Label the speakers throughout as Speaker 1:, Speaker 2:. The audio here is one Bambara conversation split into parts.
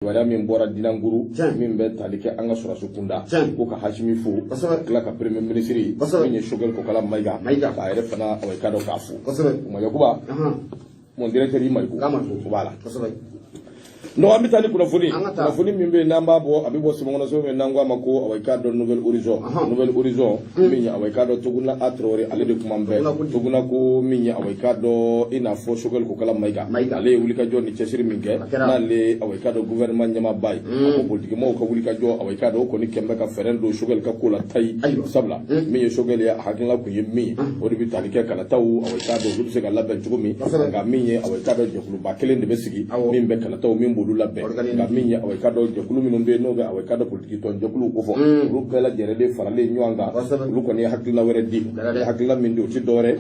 Speaker 1: Kibaruya min bɔra Dinankuru min bɛ tali kɛ an ka sɔrɔdasi kunda ko ka Hasimi fo tila ka premier ministre min ye Choguel Kokala Mayiga k'a yɛrɛ fana i k'a dɔn k'a fo. O Yakuba, mon directeur, i Mayigo o b'a la. Donc an bɛ taa ni kunnafoni kunnafoni min bɛ yen n'an b'a bɔ, a bɛ bɔ sɛbɛn kɔnɔ min n'an ko a ma ko awa i k'a dɔn Nouvel Horizon. Nouvel Horizon min ye awa i k'a dɔn Toguna A Traoré, ale de kuma bɛɛ Toguna ko min ye awa i k'a dɔn i n'a fɔ Choguel Kokala Mayiga, ale ye wulikajɔ ni cɛsiri min kɛ n'ale awa i k'a dɔn gouvernement ɲɛmaaba ye. A ko politikimɔgɔw ka wulikajɔ, awa i k'a dɔn o kɔni kɛn bɛ ka fɛɛrɛ don Choguel ka ko la tayi, sabula min ye Choguel ye, a hakilina kun ye min ye, o de bɛ tali kɛ kalataw, awa i k'a dɔn olu bɛ se ka labɛn cogo min. Nka min ye awa i k'a dɔn jɛkuluba kelen de bɛ sigi min bɛ kalataw min b'olu labɛn. Nka min ye awa i k'a dɔn jɛkulu minnu bɛ yen n'o bɛ awa i k'a dɔn politiki tɔn jɛkuluw kofɔ, olu bɛɛ lajɛlen faralen ɲɔgɔn kan, olu kɔni ye hakilina wɛrɛ di. Hakilina min di, o tɛ dɔwɛrɛ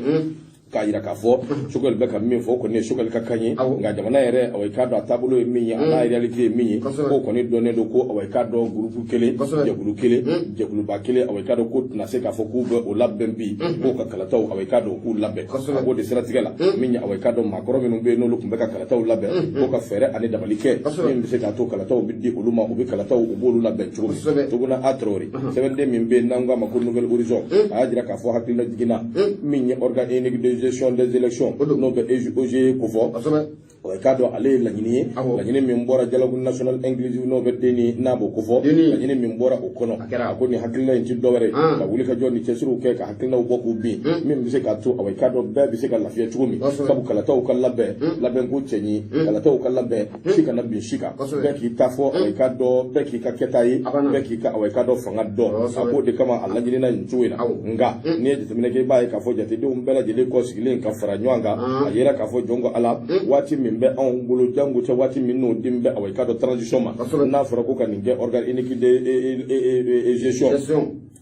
Speaker 1: k'a jira k'a fɔ Choguel bɛ ka min fɔ, o kɔni ye Choguel ka kan ye. Nka jamana yɛrɛ, awa i k'a dɔn a taabolo ye min ye, a n'a réalité ye min ye, k'o kɔni dɔnnen don ko awa i k'a dɔn groupe kelen, jɛkulu kelen, jɛkuluba kelen, awa i k'a dɔn k'o tɛna se k'a fɔ k'u bɛ o labɛn bi k'o ka kalataw, awa i k'a dɔn k'u labɛn. A k'o de siratigɛ la, min ye awa i k'a dɔn maakɔrɔ minnu bɛ yen n'olu tun bɛ ka kalataw labɛn, k'o ka fɛɛrɛ ani dabali kɛ min bɛ se k'a to kalataw bɛ di olu ma, u bɛ kalataw u b'olu labɛn cogo min. Toguna A Traoré, sɛbɛnden min bɛ yen n'an k'a ma ko Nouvel Horizon, a y'a jira k'a fɔ hakilina jiginna min ye organe unique de gestion des élections n'o bɛ OGE kofɔ, o k'a dɔn ale ye laɲini ye, laɲini min bɔra dialogue national inclusif n'o bɛ DNI n'a b'o kofɔ, laɲini min bɔra o kɔnɔ. A ko nin hakilina in ti dɔwɛrɛ ye ka wuli ka jɔ ni cɛsiriw kɛ ka hakilinaw bɔ k'u bin min bɛ se k'a to awa i k'a dɔn bɛɛ bɛ se ka lafiya cogo min, sabu kalataw ka labɛn labɛnko cɛɲi, kalataw ka labɛn si kana bin si kan, bɛɛ k'i ta fɔ, awa i k'a dɔn bɛɛ k'i ka kɛta ye, bɛɛ k'i ka awa i k'a dɔn fanga dɔn. A k'o de kama a laɲinina nin cogo in na. Nka n'i ye jateminɛ kɛ, i b'a ye k'a fɔ jatedenw bɛɛ lajɛlen kɔ sigilen ka fara ɲɔgɔn kan, a yera k'a fɔ jɔn ko Ala, waati min bɛ anw bolo jango cɛ, waati min n'o den bɛ awa i k'a dɔn transition ma, n'a fɔra ko ka nin kɛ organe unique de gestion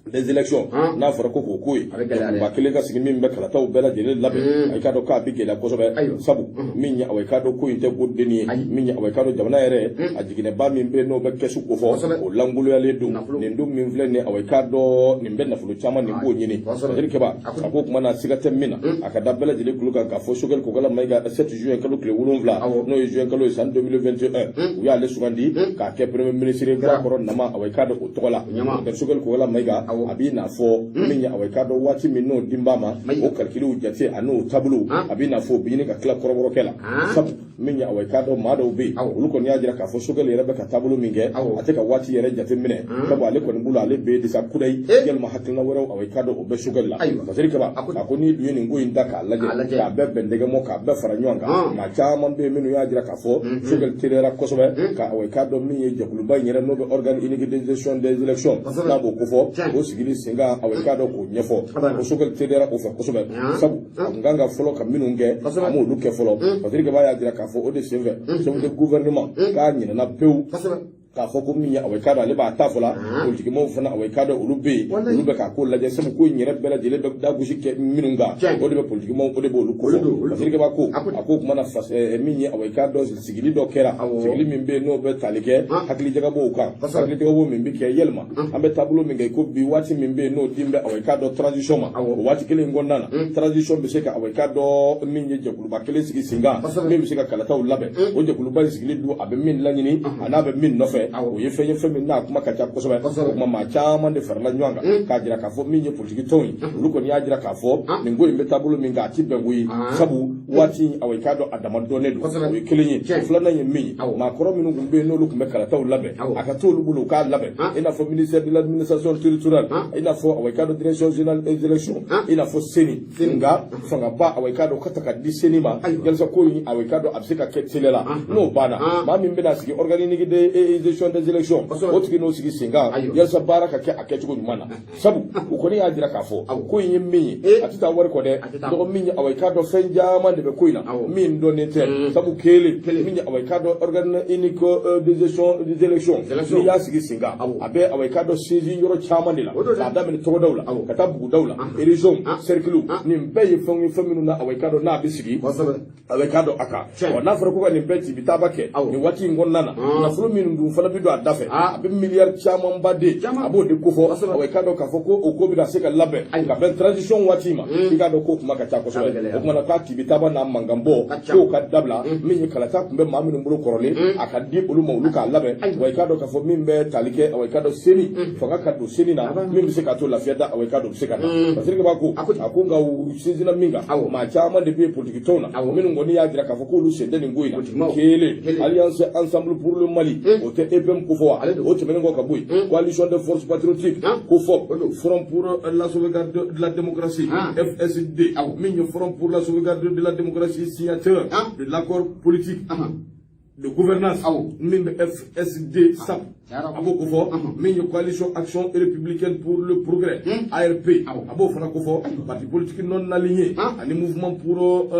Speaker 1: des élections, n'a fɔra ko k'o ko ye jɛkuluba kelen ka sigi min bɛ kalataw bɛɛ lajɛlen labɛn, a i k'a dɔn k'a bɛ gɛlɛya kosɛbɛ, sabu min ye awa i k'a dɔn ko in tɛ ko denni ye. Min ye awa i k'a dɔn jamana yɛrɛ a jiginɛba min bɛ yen n'o bɛ kɛsu kofɔ, o lankoloyalen don. Nin dun min filɛ nin ye, awa i k'a dɔn nin bɛ nafolo caman nin b'o ɲini. Fadel Keba a ko tuma na siga tɛ min na, a ka da bɛɛ lajɛlen tulo kan k'a fɔ Choguel Kokala Mayiga 7 juin kalo tile 7, n'o ye juin kalo ye san 2021, u y'ale sugandi k'a kɛ premier ministre ye kɔrɔ nama, awa i k'a dɔn o tɔgɔ la. Choguel Kokala Mayiga, a b'i n'a fɔ min ye awa i k'a dɔn waati min n'o dinba ma, o calculw jate a n'o taabolo, a b'i n'a fɔ o bɛ ɲini ka tila kɔrɔbɔrɔkɛ la, sabu min ye awa i k'a dɔn maa dɔw bɛ yen, olu kɔni y'a jira k'a fɔ Choguel yɛrɛ bɛ ka taabolo min kɛ, a tɛ ka waati yɛrɛ jate minɛ, sabu ale kɔni bolo ale bɛ disa kudayi yalima hakilina wɛrɛw, awa i k'a dɔn o bɛ Choguel la. Fasiri Kaba a ko n'i dun ye nin ko in ta k'a lajɛ, k'a bɛɛ bɛndɛgɛmɔ, k'a bɛɛ fara ɲɔgɔn kan, maa caman bɛ yen minnu y'a jira k'a fɔ Choguel teliyara kosɛbɛ ka awa i k'a dɔn min ye jɛkuluba in yɛrɛ n'o bɛ organe unique de gestion des élections n'a b'o kofɔ, o sigili sen kan, awa i k'a dɔn k'o ɲɛfɔ ko Choguel teliyara o fɛ kosɛbɛ, sabu a tun kan ka fɔlɔ ka minnu kɛ, a m'olu kɛ fɔlɔ. Fasiri Kaba y'a jira k'a fɔ o de senfɛ chef de gouvernement k'a ɲinɛna pewu k'a fɔ ko min ye awa i k'a dɔn ale b'a ta fɔ la, politikimɔgɔw fana, awa i k'a dɔn olu bɛ yen, olu bɛ k'a ko lajɛ, sabu ko in yɛrɛ bɛɛ lajɛlen bɛ dagosi kɛ minnu kan, o de bɛ politikimɔgɔw, o de b'olu ko fɔ. Fasiri Kaba ko a ko tuma na min ye awa i k'a dɔn sigili dɔ kɛra, sigili min bɛ yen n'o bɛ tali kɛ hakilijagabɔw kan, hakilijagabɔ min bɛ kɛ yɛlɛma an bɛ taabolo min kɛ ko bi, waati min bɛ yen n'o din bɛ awa i k'a dɔn transition ma, o waati kelen in kɔnɔna na, transition bɛ se ka awa i k'a dɔn min ye jɛkuluba kelen sigi sen kan min bɛ se ka kalataw labɛn. O jɛkuluba in sigili dun, a bɛ min laɲini a n'a bɛ min nɔfɛ, o ye fɛn ye, fɛn min n'a kuma ka ca kosɛbɛ. O kuma maa caman de farala ɲɔgɔn kan k'a jira k'a fɔ min ye politiki tɔnw ye, olu kɔni y'a jira k'a fɔ nin ko in bɛ taabolo min kan, a ti bɛn ko ye, sabu waati awa i k'a dɔn a dama dɔnnen don. O ye kelen ye. Filanan ye min ye, maakɔrɔ minnu tun bɛ yen n'olu tun bɛ kalataw labɛn, a ka t'olu bolo u k'a labɛn, i n'a fɔ ministère de l'administration territoriale, i n'a fɔ awa i k'a dɔn direction générale des élections, i n'a fɔ CENI. Nka fangaba, awa i k'a dɔn ka ta ka di CENI ma yalisa ko in, awa i k'a dɔn a bɛ se ka kɛ teliya la. N'o banna, maa min bɛna sigi organe unique de gestion des élections, o tigi n'o sigi sen kan yalisa baara ka kɛ a kɛcogo ɲuman na, sabu u kɔni y'a jira k'a fɔ ko in ye min ye, a tɛ taa wari kɔ dɛ. Dɔgɔ min ye awa i k'a dɔn fɛn caman de bɛ ko in na min dɔnnen tɛ, sabu kelen min ye awa i k'a dɔn organe unique de gestion des élections, n'i y'a sigi sen kan, a bɛ awa i k'a dɔn sinsin yɔrɔ caman de la, k'a daminɛ tɔgɔdaw la ka taa bugudaw la, région, cercle, nin bɛɛ ye fɛnw ye, fɛn minnu na awa i k'a dɔn n'a bɛ sigi a bɛ k'a dɔn a kan. Ɔ n'a fɔra ko ka nin bɛɛ ci bi taaba kɛ nin waati in kɔnɔna na, nafolo min dun fana bɛ don a da fɛ, a bɛ miliyari camanba de, a b'o de kofɔ. Awa i k'a dɔn k'a fɔ ko o ko bɛna se ka labɛn ka bɛn transition waati ma, i k'a dɔn ko kuma ka ca kosɛbɛ. O kuma na k'a ci bi taaba laban n'a mankanbɔ k'o ka dabila. Min ye kalata tun bɛ maa minnu bolo kɔrɔlen, a ka di olu ma, olu k'a labɛn. Wa i k'a dɔn k'a fɔ min bɛ tali kɛ, awa, i k'a dɔn, CENI fanga ka don CENI na, min bɛ se k'a to lafiya da, awa, i k'a dɔn, bɛ se ka na. Parce que b'a ko a ko nka u sinsinna min kan, maa caman de bɛ yen politiki tɔnw na minnu kɔni y'a jira k'a fɔ k'olu sen tɛ nin ko in na. Kelen, Alliance Ensemble pour le Mali, o tɛ EPM ko fɔ wa? O tɛmɛnen kɔ ka bɔ yen, Coalition des forces patriotiques ko fɔ, Front pour la sauvegarde de la démocratie, FSD, min ye Front pour la sauvegarde de la démocratie, signataire de l'accord politique de gouvernance, min bɛ FSD SAP, a b'o ko fɔ. Min ye Coalition Action républicaine pour le progrès, ARP, a b'o fana ko fɔ, parti politique non aligné ani Mouvement pour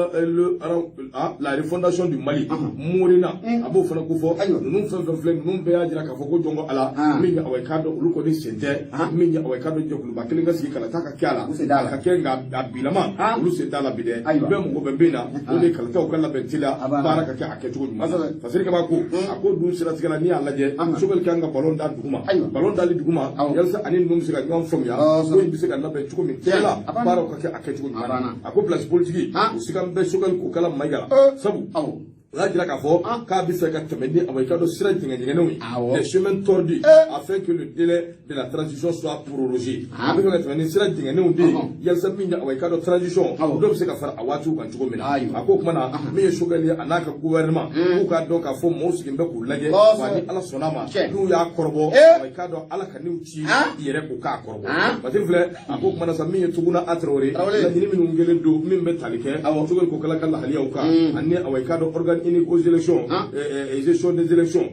Speaker 1: la refondation du Mali, MORENA, a b'o fana ko fɔ. Ninnu fɛn fɛn filɛ, ninnu bɛɛ y'a jira k'a fɔ ko jɔn ko Ala, min ye, awa, i k'a dɔn, olu kɔni sen tɛ. Min ye, awa, i k'a dɔn, jɛkuluba kelen ka sigi kalata ka kɛ a la, a ka kɛ, nka a bilama olu sen t'a la bi dɛ. Bɛɛ mago bɛ min na, o de ye kalataw ka labɛn teliya, baara ka kɛ a kɛcogo ɲuman na. Fasiri Kaba ko a ko dun siratigɛ la, n'i y'a lajɛ, Choguel kan ka ballon da duguma, ballon dali duguma, yalisa ani ninnu bɛ se ka ɲɔgɔn faamuya, ko in bɛ se ka labɛn cogo min teliya la, baaraw ka kɛ a kɛcogo ɲuman na. A ko place politique, o siga bɛ Choguel Kokala Mayiga la, sabu o y'a jira k'a fɔ k'a bɛ fɛ ka tɛmɛ ni, awa, i ka dɔn, sira jɛngɛ-jɛngɛnenw ye, des chemins tordus, afin que le délai de la transition soit prorogé. A bɛ fɛ ka tɛmɛ ni sira jɛngɛnenw de ye, yalisa min ye, awa, i ka dɔn, transition dɔw bɛ se ka fara a waatiw kan cogo min na. A ko o kuma na, min ye Choguel ye, a n'a ka gouvernement, k'u k'a dɔn k'a fɔ maaw sigilen bɛ k'u lajɛ. Wa ni Ala sɔnna a ma, n'u y'a kɔrɔbɔ, awa, i k'a dɔn, Ala ka n'u ci i yɛrɛ k'u k'a kɔrɔbɔ. Patiri filɛ, a ko o kuma na sa, min ye Tuguna a Traoré, laɲini minnu kɛlen don, min bɛ tali kɛ Choguel Kokala ka lahaliyaw kan, ani, awa, i k'a dɔn, organe unique aux élections et gestion des élections,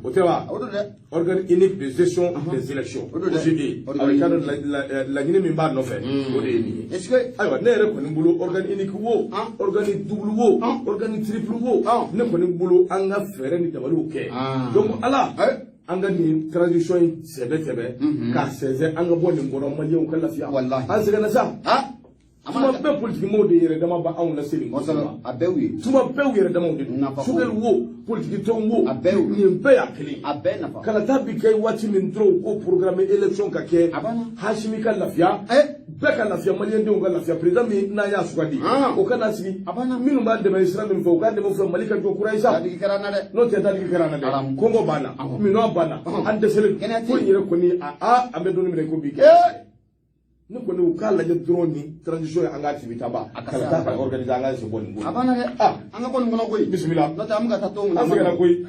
Speaker 1: o tɛ wa? Organe unique de gestion des élections, OGE, awa, i k'a dɔn, laɲini min b'a nɔfɛ, o de ye nin ye. Ayiwa, ne yɛrɛ kɔni bolo, organe unique wo, organe double wo, organe triple wo, ne kɔni bolo, an ka fɛɛrɛ ni dabaliw kɛ. Donc Ala, an ka nin transition in sɛbɛ sɛbɛ k'a sɛnsɛn, an ka bɔ nin kɔnɔ, maliyɛnw ka lafiya. An sɛgɛnna sa. Tuma bɛɛ politikimɔgɔw de yɛrɛ dama b'anw lase nin ko ma.
Speaker 2: A bɛɛ y'u ye.
Speaker 1: Tuma bɛɛ u yɛrɛ damaw de don. Choguel wo, politiki tɔn wo,
Speaker 2: a bɛɛ y'u
Speaker 1: nin bɛɛ y'a kelen.
Speaker 2: A bɛɛ nafa.
Speaker 1: Kalata bi kɛ waati min dɔrɔn, ko programme élection ka kɛ, Hasimi ka lafiya, bɛɛ ka lafiya, maliyɛndenw ka lafiya. Président min n'an y'a sugandi, o ka na sigi. Minnu b'a dɛmɛ sira min fɛ, u k'a dɛmɛ fɛ, Mali ka jɔ kura ye sa.
Speaker 2: Dadigi kɛra n na dɛ.
Speaker 1: N'o tɛ, dadigi kɛra an na dɛ. Kɔngɔ b'an na, minɔgɔ b'an na, an dɛsɛlen don. Ko in yɛrɛ kɔni, a an bɛ don min na i ko bi kɛ, ne kɔni, u k'a lajɛ dɔrɔn, ni transition ye, an k'a tibitaba kalata ka organiser, an k'an sen bɔ nin ko.
Speaker 2: A banna dɛ. An ka bɔ nin kɔnɔ koyi.
Speaker 1: Bisimila.
Speaker 2: N'o tɛ, an bɛ ka taa tɔn mun
Speaker 1: An sɛgɛnna koyi,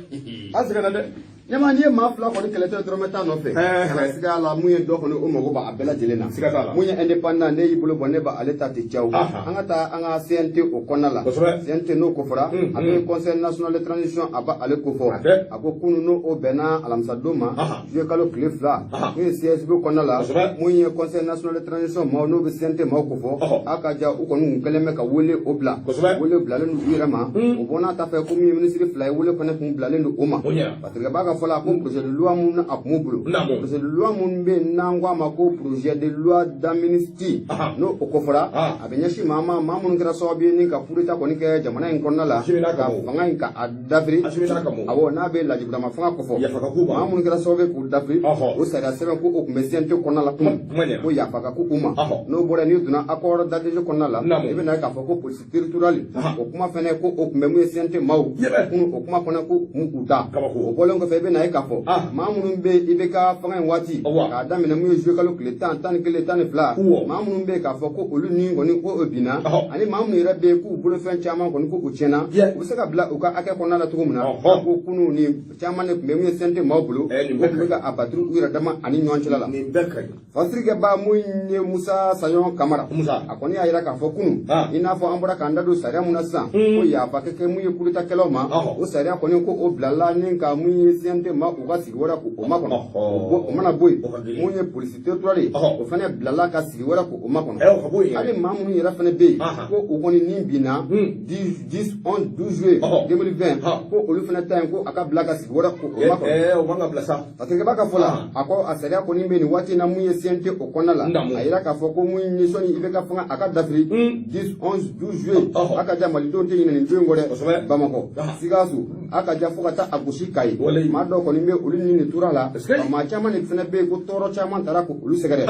Speaker 1: an sɛgɛnna dɛ.
Speaker 2: Ɲɛma, n'i ye maa fila kɔni kɛlɛtɔ ye, dɔrɔmɛ tan nɔfɛ, kana siga la. Mun ye dɔ kɔni, o mago b'a bɛɛ lajɛlen na.
Speaker 1: Siga t'a la.
Speaker 2: Mun ye indépendant, ne y'i bolo bɔ, ne b'ale ta ten caw. An ka taa an ka CNT o kɔnɔna la. CNT n'o ko fɔra, a bɛ Conseil national de transition, a b'ale ko fɔ. A ko kunun, n'o o bɛnna alamisadon ma, juillet kalo tile 2, n'o ye CSB kɔnɔna la, mun ye Conseil national de transition maaw, n'o bɛ CNT maaw ko fɔ, a ka ja, u kɔni kun kɛlen bɛ ka wele o bila. Wele bilalen don u yɛrɛ ma. O bɔ n'a ta fɛ, ko min ye minisiri fila ye, wele fana kun bilalen don o ma. Parce que b'a ka fɔ la ko projet de loi mun a kun b'u bolo, projet de loi mun bɛ yen n'an ko a ma ko projet de loi d'amnistie, n'o o ko fɔra, a bɛ ɲɛsin maa ma, maa minnu kɛra sababu ye ni ka coup d'état kɔni kɛ jamana in kɔnɔna la, ka fanga in ka a dafiri. Awɔ, n'a bɛ lajiburama fanga kɔfɔ, maa minnu kɛra sababu ye k'u dafiri, o sariya sɛbɛn ko o tun bɛ CNT kɔnɔna la kunun, ko yafa ka k'u ma. N'o bɔra, n'i donna accord d'adhésion kɔnɔna la, i bɛna k'a fɔ ko police territoriale, o kuma fɛnɛ ko o tun bɛ mun ye CNT maaw kunun, o kuma fana ko kun k'u da. O bɔlen kɔfɛ, i bɛna ye k'a fɔ maa minnu bɛ yen IBK fanga in waati k'a daminɛ mun ye juillet kalo tile 10, 11, 12, maa minnu bɛ yen k'a fɔ ko olu ni kɔni ko o binna, ani maa minnu yɛrɛ bɛ yen k'u bolofɛn caman kɔni ko o tiɲɛna, u bɛ se ka bila u ka hakɛ kɔnɔna la cogo min na. Ko kunun ni caman de tun bɛ mun ye CNT maaw bolo, o tun bɛ ka a batiri u yɛrɛ dama ani ɲɔgɔn cɛla la.
Speaker 1: Nin bɛɛ ka ɲi.
Speaker 2: Fasirikɛba mun ye Musa Sayɔn Kamara, a kɔni y'a jira k'a fɔ kunun, i n'a fɔ an bɔra k'an da don sariya mun na sisan, ko yafa ka kɛ mun ye coup d'état kɛlaw ma, o sariya kɔni ko o bilala ni ka mun ye CNT ma u ka sigi wɛrɛ k'o makɔnɔ. O mana bɔ yen, mun ye police territoriale ye, o fana bilala ka sigi wɛrɛ k'o makɔnɔ. Hali maa minnu yɛrɛ fana bɛ yen ko u kɔni ni binna 10, 10, 11, 12 juillet 2020, ko olu fana ta yen ko a ka bila ka sigi wɛrɛ k'o makɔnɔ.
Speaker 1: O man ka bila sa.
Speaker 2: Parce que b'a ka fɔ la, a ko a sariya kɔni bɛ nin waati in na mun ye CNT o kɔnɔna la. A yira k'a fɔ ko mun ye sɔnni IBK fanga a ka dafiri 10, 11, 12 juillet, a ka ja, malidenw tɛ ɲinɛ nin don in kɔ dɛ. Bamakɔ, Sikaso, a ka ja, fo ka taa a gosi Kayi maa. dɔw kɔni bɛ olu ni nin tora la, maa caman de fana bɛ yen ko tɔɔrɔ caman taara k'olu sɛgɛrɛ.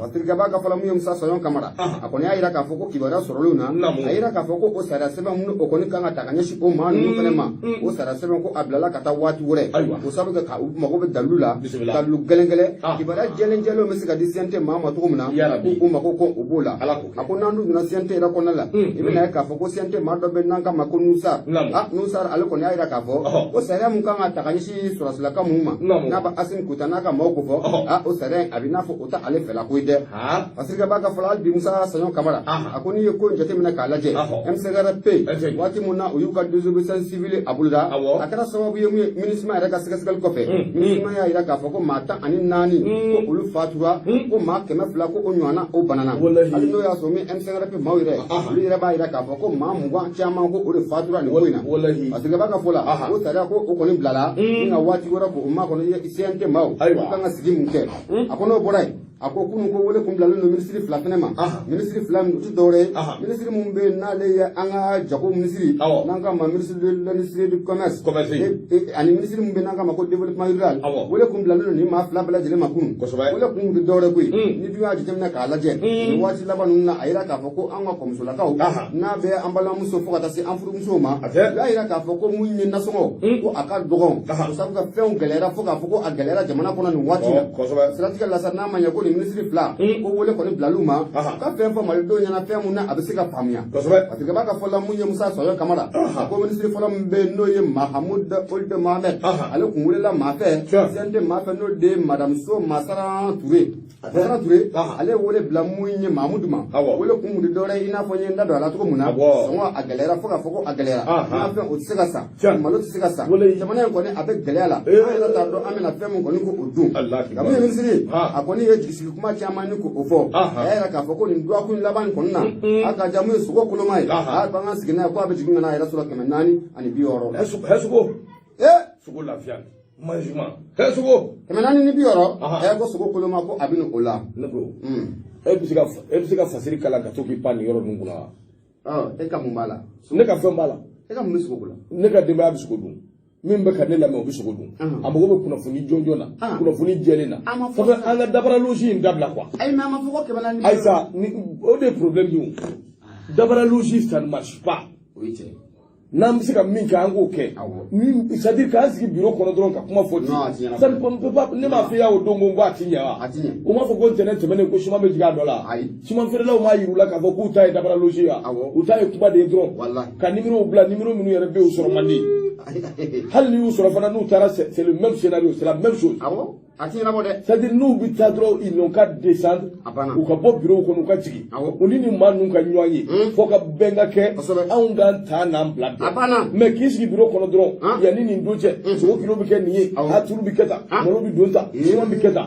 Speaker 2: Fasirikɛba ka fɔ la, mun ye Musa Saɲɔn Kamara, a kɔni y'a jira k'a fɔ ko kibaruya sɔrɔlenw na, a yira k'a fɔ ko o sariya sɛbɛn minnu o kɔni kan ka ta ka ɲɛsin o maa ninnu fana ma, o sariya sɛbɛn ko a bilala ka taa waati wɛrɛ, o sabu kɛ ka u mago bɛ dalilu la, dalilu gɛlɛn gɛlɛn, kibaruya jɛlen jɛlenw bɛ se ka di CNT maa ma cogo min na, k'u mago ko o b'o la. A ko n'an dun donna CNT yɛrɛ kɔnɔna la, i bɛna ye k'a fɔ ko CNT maa dɔ bɛ n'an k'a ma ko Nusar. Nusar, ale kɔni y'a jira k'a fɔ ko sariya mun kan ka ta ka ɲɛsin sɔrɔdasilaka minnu ma, n'a bɛ Asimi Goyita n'a ka maaw ko fɔ, o sariya in a bɛ n'a fɔ o tɛ ale fɛla ko ye dɛ. Fasirikɛba ka fɔ la, hali bi Musa Saɲɔn Kamara, a ko n'i ye ko in jateminɛ k'a lajɛ, M5RP waati mun na u y'u ka désobéissance civile a boloda, a kɛra sababu ye mun ye MINUSMA yɛrɛ ka sɛgɛsɛgɛli kɔfɛ, MINUSMA y'a jira k'a fɔ ko maa 14 ko olu fatura, ko maa 200 ko o ɲɔgɔnna o banana. Hali n'o y'a sɔrɔ min M5RP maaw yɛrɛ, olu yɛrɛ b'a jira k'a fɔ ko maa 20 caman ko o de fatura nin ko in na. Fasirikɛba ka fɔ la, o sariya ko o kɔni bilala ni ka waati wɛrɛ ko o makɔnɔ CNT maaw u kan ka sigi mun kɛ. A ko n'o bɔra yen, a ko kunun ko wele kun bilalen don minisiri fila fɛnɛ ma. Minisiri fila min, o ti dɔwɛrɛ ye, minisiri mun bɛ yen n'ale ye an ka jago minisiri, n'an k'a ma ministre de l'industrie du commerce, ani minisiri mun bɛ yen n'an k'a ma ko développement rural. Wele kun bilalen don nin maa fila bɛɛ lajɛlen ma kunun. Wele kun tɛ dɔwɛrɛ koyi, ni dun y'a jateminɛ k'a lajɛ nin waati laban ninnu na, a yira k'a fɔ ko an ka kɔmusolakaw, n'a bɛ an balimamuso fo ka taa se an furumusow ma, u y'a yira k'a fɔ ko mun ye nasɔngɔ ko a ka dɔgɔn, o sabu ka fɛnw gɛlɛyara fo k'a fɔ ko a gɛlɛyara jamana kɔnɔ nin waati la. Siratigɛ la sa, n'a ma ɲɛ ko nin minisiri fila ko wele kɔni bilal'u ma ka fɛn fɔ malidenw ɲɛna, fɛn mun na a bɛ se ka faamuya. Fasirikɛba ka fɔ la, mun ye Musa Saɲɔ Kamara, a ko minisiri fɔlɔ min bɛ yen n'o ye Mahamud Ould Mohamed, ale kun welela maa fɛ, CNT maa fɛ, n'o de ye Madame So Masaran Ture. Masaran Ture, ale ye wele bila mun ye Mahamudu ma. Wele kun tɛ dɔwɛrɛ ye, i n'a fɔ n ye n da don a la cogo min na, sɔngɔ a gɛlɛyara fo k'a fɔ ko a gɛlɛyara, nafɛn o tɛ se ka san, malo tɛ se ka san, jamana in kɔni a bɛ gɛlɛya la, an yɛrɛ t'a dɔn an bɛna fɛn min kɔni ko o dun. Nka mun ye minisiri ye, a kɔni ye jigisigi kuma caman ni k'o fɔ. A y'a yira k'a fɔ ko nin dɔgɔkun laban in kɔni na, a ka ja mun ye sogo koloma ye, a ko an ka sigi n'a ye ko a bɛ jigin ka n'a yɛrɛ sɔrɔ 460.
Speaker 1: Sogo sogo lafiya manjuma sogo
Speaker 2: 460, ɛ ko sogo koloma ko a bɛ o la.
Speaker 1: Ne ko e bɛ se ka fasiri kalan ka to k'i pan nin yɔrɔ ninnu kunna
Speaker 2: wa? E ka mun b'a la?
Speaker 1: Ne ka fɛn b'a la.
Speaker 2: E ka mun bɛ sogo la?
Speaker 1: Ne ka denbaya bɛ sogo dun, min bɛ ka ne lamɛn o bɛ sogo dun, a mago bɛ kunnafoni jɔnjɔn na, kunnafoni jɛlen na. Sabu an ka dabaralosi in dabila quoi.
Speaker 2: Ayi, mais a ma fɔ ko 400.
Speaker 1: Ayisa, ni o de ye problème ye, o dabaralosi, ça ne marche pas.
Speaker 2: O ye tiɲɛ.
Speaker 1: N'an bɛ se ka min kɛ, an k'o kɛ. C'est à dire k'an sigi bureau kɔnɔ dɔrɔn ka kuma fɔ
Speaker 2: ten.
Speaker 1: Ça ne peut pas. Ne m'a fɔ i y'a o don ko a ti ɲɛ wa?
Speaker 2: A ti ɲɛ.
Speaker 1: O m'a fɔ ko ntɛnɛn tɛmɛnen ko siman bɛ jigin a dɔ la. Siman feerelaw m'a yir'u la k'a fɔ k'u ta ye dabaralosi ye wa? U ta ye kuma de ye dɔrɔn. Ka numéro bila, numéro minnu yɛrɛ bɛ yen u sɔrɔ man di. Hali n'i y'u sɔrɔ fana, n'u taara, c'est le même scénario, c'est la même chose.
Speaker 2: Awɔ. A ti ɲɛnabɔ dɛ.
Speaker 1: C'est-à-dire n'u bɛ taa dɔrɔn, ils n'ont qu'à descendre.
Speaker 2: A banna.
Speaker 1: U ka bɔ bureau kɔnɔ, u ka jigin. U ni nin maa ninnu ka ɲɔgɔn ye. Fo ka bɛn ka kɛ. Anw k'an ta n'an bila
Speaker 2: bɛn. A banna.
Speaker 1: Mais k'i sigi bureau kɔnɔ dɔrɔn, yanni nin don cɛ, sogo kilo bɛ kɛ nin ye, a tulu bɛ kɛ tan, malo bɛ don tan, siman bɛ kɛ tan.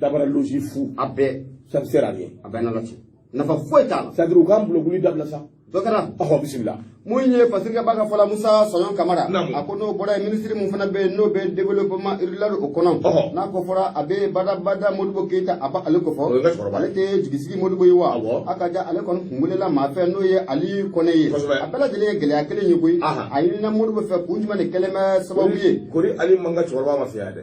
Speaker 1: Dabaralosi fu.
Speaker 2: A bɛɛ.
Speaker 1: Ça ne sert à rien.
Speaker 2: A bɛɛ n'Ala cɛ. Nafa foyi t'a la.
Speaker 1: C'est-à-dire u k'an bulokuli dabila sa.
Speaker 2: Dɔ kɛra.
Speaker 1: Ɔhɔ, bisimila.
Speaker 2: Mun ye Fasirikɛba ka fɔ la, Musa Saɲɔn Kamara, a ko n'o bɔra yen, minisiri mun fana bɛ yen n'o bɛ développement rural o kɔnɔ, n'a ko fɔra a bɛ badabada Modibo Keyita, a b'ale ko fɔ, ale tɛ jigisigi Modibo ye wa? A ka ja ale kɔni kun welela maa fɛ, n'o ye Ali Kɔnɛ ye. A bɛɛ lajɛlen ye gɛlɛya kelen ye koyi. A ɲinina Modibo fɛ, kun jumɛn de kɛlen bɛ sababu ye?
Speaker 1: Kori Ali man ka cɛkɔrɔba ma fɛ yan dɛ.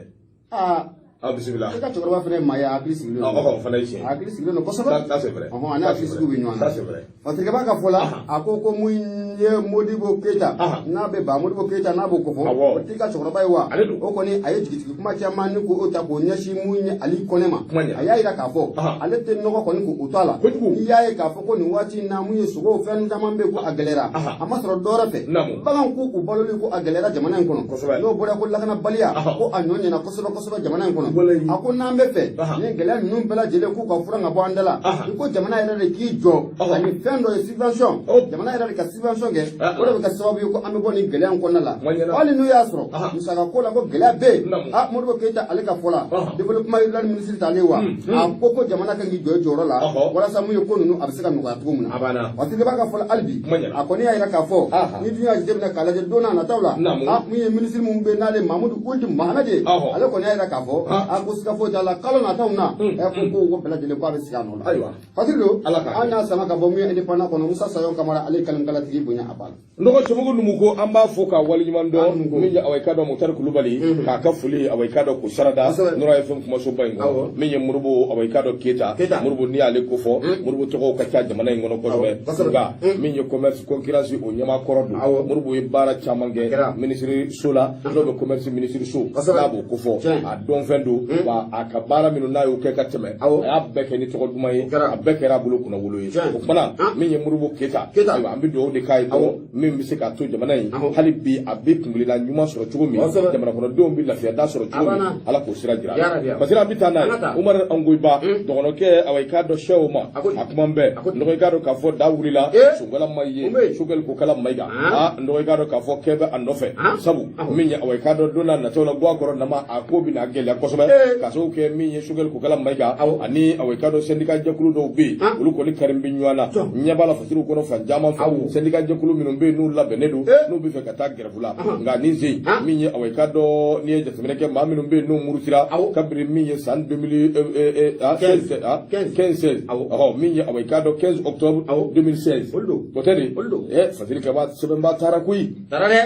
Speaker 2: Aa.
Speaker 1: A bisimila.
Speaker 2: I ka cɛkɔrɔba fana ye maa ye, a hakili sigilen
Speaker 1: don. Ɔhɔ, o fana ye tiɲɛ ye.
Speaker 2: A hakili sigilen don kosɛbɛ.
Speaker 1: Ça c'est vrai.
Speaker 2: Ɔhɔn, a n'a hakili sigiw bɛ ɲɔgɔn na.
Speaker 1: Ça c'est vrai.
Speaker 2: Fasirikɛba ka fɔ la, a ko ko mun ye Modibo Keyita, n'a bɛ ba Modibo Keyita, n'a b'o kofɔ, o t'i ka cɛkɔrɔba ye wa?
Speaker 1: Ale don.
Speaker 2: O kɔni a ye jigisigi kuma caman ni k'o ta k'o ɲɛsin mun ye Ali Kɔnɛ ma. A y'a yira k'a fɔ ale tɛ nɔgɔ kɔni k'o to a la. N'i y'a ye k'a fɔ ko nin waati in na, mun ye sogo fɛn caman bɛ yen ko a gɛlɛyara, a ma sɔrɔ dɔwɛrɛ fɛ, baganw ko u baloli ko a gɛlɛyara jamana in kɔnɔ. N'o bɔra ko lakanabaliya ko a ɲɔ ɲɛna kosɛbɛ kosɛbɛ jamana in kɔnɔ. A ko n'an bɛ fɛ ni gɛlɛya ninnu bɛɛ lajɛlen k'u ka furan ka bɔ an da la, i ko jamana yɛrɛ de k'i jɔ ani fɛn dɔ ye subvention, jamana yɛrɛ de ka subvention kɛ, o de bɛ kɛ sababu ye ko an bɛ bɔ nin gɛlɛya in kɔnɔna la. Hali n'u y'a sɔrɔ musaka ko la ko gɛlɛya bɛ yen, a Modibo Keyita ale ka fɔ la, développement rural ministre t'ale wa, a ko ko jamana kan k'i jɔ i jɔyɔrɔ la walasa mun ye ko ninnu a bɛ se ka nɔgɔya cogo min na. Fasirikɛba ka fɔ la, hali bi a kɔni y'a yira k'a fɔ ni dun y'a jateminɛ k'a lajɛ don n'a nataw la, a mun ye minisiri mun bɛ yen n'ale Mamudu Ould Mohamed ye, ale kɔni y'a yira k'a fɔ A ko siga foyi t'a la, kalo nataw na, ɛ ko bɛɛ lajɛlen ko a bɛ sigi a nɔ la.
Speaker 1: Ayiwa.
Speaker 2: Fasiri don.
Speaker 1: Ala k'a kɛ.
Speaker 2: An y'a sama ka bɔ min ye Indépendant kɔnɔ, Musa Sayon Kamara, ale ye kalimkalatigi bonya a ba la.
Speaker 1: N dɔgɔ Cɛmɔgɔ Numu ko an b'a fo k'a waleɲuman dɔn.
Speaker 2: Numu ko.
Speaker 1: Min ye awa i k'a dɔn Mutari Kulubali k'a ka foli awa i k'a dɔn k'o sarada Nura FM kumasoba in kɔnɔ. Min ye Moribo awa i k'a dɔn Keyita.
Speaker 2: Keyita.
Speaker 1: Moribo, n'i y'ale kofɔ, Moribo tɔgɔw ka ca jamana in kɔnɔ kosɛbɛ. Nka min ye commerce concurrence o ɲɛmaa kɔrɔ don. Moribo ye baara caman kɛ
Speaker 2: Kɛra.
Speaker 1: minisiri so la, n'o bɛ commerce minisiri so, n'a b'o kofɔ. A dɔnfɛn don wa, a ka baara minnu n'a y'o kɛ ka tɛmɛ, a y'a bɛɛ kɛ ni tɔgɔ duman ye.
Speaker 2: Kɛra.
Speaker 1: A bɛɛ kɛra a bolo kunnawolo ye. O kumana min ye Moribo Keyita.
Speaker 2: Keyita.
Speaker 1: Ayiwa, an bɛ dugawu de k'a ye dɔrɔn, min bɛ se k'a to jamana in hali bi a bɛ kunkilenna ɲuman sɔrɔ cogo min, jamana kɔnɔdenw bɛ lafiya da sɔrɔ cogo min,
Speaker 2: Abanna.
Speaker 1: Ala k'o sira jira.
Speaker 2: Yarabi.
Speaker 1: Parce que an bɛ taa n'a
Speaker 2: An ka taa.
Speaker 1: ye Umar Angoyiba dɔgɔnɔkɛ, awa i k'a dɔn sɛw ma.
Speaker 2: A ko di?
Speaker 1: A kuma bɛɛ.
Speaker 2: A ko di?
Speaker 1: N dɔgɔ, i k'a dɔn k'a fɔ da wulila Sonkala ma ye.
Speaker 2: Mun bɛ yen?
Speaker 1: Sogɛli Kokala Mayiga.
Speaker 2: Han?
Speaker 1: Aa, n dɔgɔ, i k'a dɔn k'a fɔ kɛ bɛ a nɔfɛ. Sabu min ye awa i k'a dɔn don n'a nataw la, guwa kɔrɔ nama a ko bɛna gɛlɛya kosɛbɛ, ka sababu kɛ min ye Sogɛli Kokala Mayiga ani awa i k'a dɔn syndicat jɛkulu dɔw bɛ yen, olu kɔni kari bɛ ɲɔgɔn na. Ɲɛ b'a la fasiriw kɔnɔ fan caman fɛ, syndicat jɛkulu minnu bɛ yen n'u labɛnnen don, n'u bɛ fɛ ka taa grève la. Nka nin sen, min ye awa i k'a dɔn n'i ye jateminɛ kɛ, maa minnu bɛ yen n'u murutira kabiri min ye san 2016,
Speaker 2: 15.
Speaker 1: 15 16, ɔhɔ, min ye awa i k'a dɔn 15 octobre 2016.
Speaker 2: Olu don.
Speaker 1: O tɛ de?
Speaker 2: Olu don.
Speaker 1: Ɛ, Fasiri Kaba sɛbɛnba taara koyi.
Speaker 2: Taara dɛ.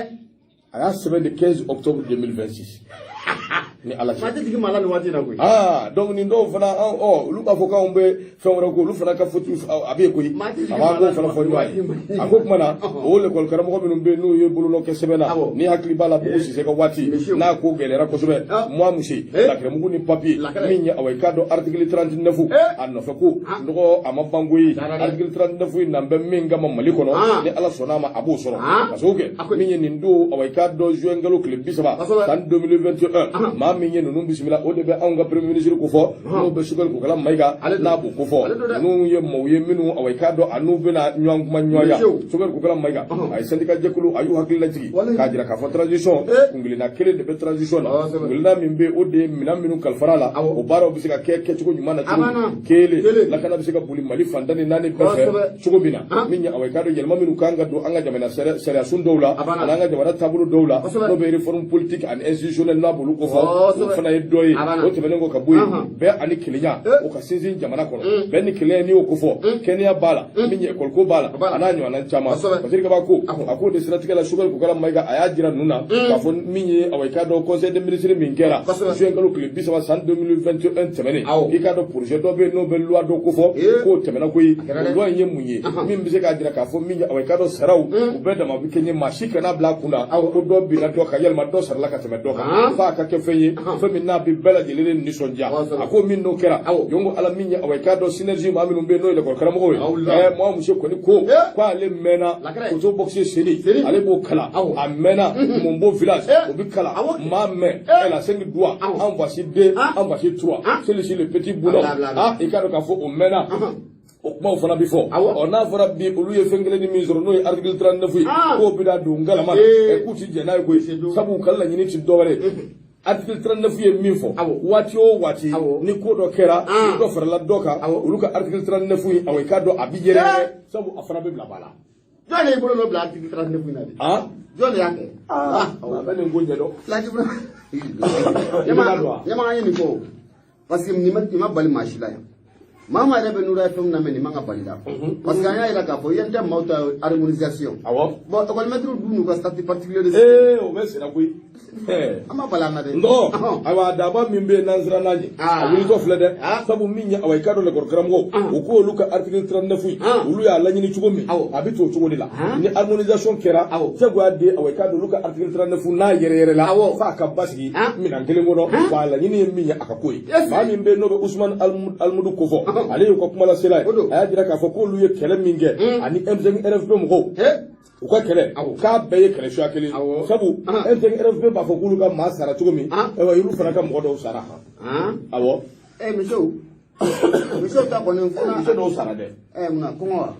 Speaker 1: A y'a sɛbɛn de 15 octobre 2026 ni Ala cɛ.
Speaker 2: Maa tɛ jigin maa la nin waati in na koyi.
Speaker 1: Aa, donc nin dɔw fana an ɔ olu b'a fɔ k'anw bɛ fɛn wɛrɛ ko, olu fana ka faute a bɛ yen koyi.
Speaker 2: Maa tɛ jigin
Speaker 1: A b'a
Speaker 2: maa la
Speaker 1: k'o fana fɔ ɲɔgɔn ye.
Speaker 2: nin
Speaker 1: A ko tuma na o lekɔli karamɔgɔ minnu bɛ yen n'u ye bololɔ kɛ sɛbɛn na, ni hakili b'a la Bugu Sise ka waati
Speaker 2: Misiw.
Speaker 1: n'a ko gɛlɛyara kosɛbɛ, moi monsieur lakɛrɛmugu ni papier.
Speaker 2: Lakɛrɛ.
Speaker 1: Min ye awa i k'a dɔn article 39 a nɔfɛ ko nɔgɔ a ma ban koyi.
Speaker 2: Taara dɛ.
Speaker 1: Article 39 in nan bɛ min kama Mali kɔnɔ, ni Ala sɔnna a ma, a b'o sɔrɔ. Ka sababu
Speaker 2: A
Speaker 1: kɛ
Speaker 2: ko
Speaker 1: min ye nin don awa i k'a dɔn juin kalo tile 30 san 2021, maa min ye ninnu bisimila, o de bɛ anw ka premier ministre ko fɔ, n'o bɛ Sogɛli Kokala Mayiga.
Speaker 2: Ale don.
Speaker 1: N'a b'o ko fɔ,
Speaker 2: Ale don dɛ.
Speaker 1: ninnu ye maaw ye minnu awa i k'a dɔn a n'u bɛna ɲɔgɔn kuma ɲɔgɔnya.
Speaker 2: Misiw.
Speaker 1: Sogɛli Kokala Mayiga a ye syndicat jɛkulu a y'u hakili lajigin k'a jira k'a fɔ transition kunkilenna kelen de bɛ transition na. Kunkilenna min bɛ yen, o de ye minɛn minnu kalifara la, o baaraw bɛ se ka kɛ kɛcogo ɲuman na cogo
Speaker 2: Abanna.
Speaker 1: min. Kelen,
Speaker 2: Kelen.
Speaker 1: lakana bɛ se ka boli Mali fan 14 bɛɛ fɛ cogo min na. Min ye awa i k'a dɔn yɛlɛma minnu kan ka don an ka jamana sariyasun dɔw la
Speaker 2: Abanna.
Speaker 1: ani an ka jamana taabolo dɔw la, n'o bɛ réforme politique ani institutionnelle, n'a b'olu ko fɔ, o fana ye dɔ ye.
Speaker 2: Abanna.
Speaker 1: O tɛmɛnen kɔ ka bɔ yen, bɛn ani kelenya o ka sinsin jamana kɔnɔ. Bɛn ni kelenya, n'i y'o ko fɔ, kɛnɛya b'a la, min ye école ko b'a la,
Speaker 2: b'a la.
Speaker 1: a n'a ɲɔgɔnna caman. Parce que ko a k'o de siratigɛ la, Sogɛli Kokala Mayiga a y'a jira ninnu na k'a fɔ min ye awa i k'a dɔn conseil des ministres min kɛra juin kalo tile 30 san 2021 tɛmɛnen, i k'a dɔn projet dɔ bɛ yen n'o bɛ loi dɔ ko fɔ, k'o tɛmɛna koyi.
Speaker 2: Kɛra dɛ.
Speaker 1: O loi in ye mun ye min bɛ se k'a jira k'a fɔ min ye awa i k'a dɔn saraw u bɛɛ dama bɛ kɛɲɛ, maa si kana bila a kun na ko dɔ binna dɔ kan, yalima dɔ sarala ka tɛmɛ dɔ kan, f'a ka kɛ fɛn ye, fɛn min n'a bɛ bɛɛ lajɛlen nisɔndiya. A ko min n'o kɛra jɔn ko Ala, min ye awa i k'a dɔn synergie maa minnu bɛ yen n'o ye lekɔli karamɔgɔw ye. Ɛ, moi monsieur kɔni ko k'ale mɛnna
Speaker 2: Lakɛrɛ.
Speaker 1: koto boxe seni
Speaker 2: Seni.
Speaker 1: ale b'o kalan. A mɛnna Mɔnbo village o bɛ kalan. Maa mɛn elle a cinq doigts, en voici deux, en voici trois, celui-ci le petit boulot.
Speaker 2: Abla, abla, abla.
Speaker 1: Ah, i k'a dɔn k'a fɔ o mɛnna, o kumaw fana bɛ fɔ. Ɔ, n'a fɔra bi olu ye fɛn kelen ni min sɔrɔ, n'o ye article 39 ye, k'o bɛna don galama na, ɛ, k'u ti jɛn n'a ye koyi. Sabu u ka laɲini ti dɔwɛrɛ ye. Article 39 ye min fɔ, waati o waati ni ko dɔ kɛra, ni dɔ farala dɔ kan, olu ka article 39 ye, awɔ, i k'a dɔn a bɛ yɛrɛ yɛrɛ, sabu a fana bɛ bila ba la.
Speaker 2: Jɔn de y'i bolo nɔ bila article 39 in na de? Jɔn de y'a kɛ?
Speaker 1: Aa, a bɛ nin ko ɲɛdɔn.
Speaker 2: Laki fana.
Speaker 1: I bɛ taa don wa?
Speaker 2: Ɲɛma, an ye nin fɔ o. Parce que nin ma bali maa si la yan. Maa maa yɛrɛ bɛ Nura FM lamɛn, nin man ka bali la. Parce que an y'a jira k'a fɔ INT maaw ta ye harmonisation. Bon, école maître dun n'u ka statut particulier de.
Speaker 1: Ee, o bɛ senna koyi.
Speaker 2: An ma bali an na dɛ.
Speaker 1: N dɔgɔ, ayiwa, daba min bɛ yen n'an siran n'a ɲɛ, a wulitɔ filɛ dɛ. Sabu min ye awa i k'a dɔn lekɔli karamɔgɔw u ko olu ka article 39 in, olu y'a laɲini cogo min, a bɛ t'o cogo de la. Ni harmonisation kɛra, jagoya de awa i k'a dɔn olu ka article 39 n'a yɛrɛ yɛrɛ la, f'a ka basigi minɛn kelen kɔnɔ, wa a laɲini ye min ye, a ka ko ye. Maa min bɛ yen n'o bɛ Usumani Alimudu kofɔ, ale y'u ka kumalasela ye. A y'a jira k'a fɔ k'olu ye kɛlɛ min kɛ ani M5 RFP mɔgɔw, u ka kɛlɛ k'a bɛɛ ye kɛlɛ suya kelen. Sabu M5 RFP b'a fɔ k'olu ka maa sara cogo min, ayiwa, olu fana ka mɔgɔ dɔw sara. Awɔ.
Speaker 2: Ɛ, misiw ta kɔni fo na.
Speaker 1: Misi dɔw sara dɛ.
Speaker 2: Ɛ, munna, kɔngɔ wa?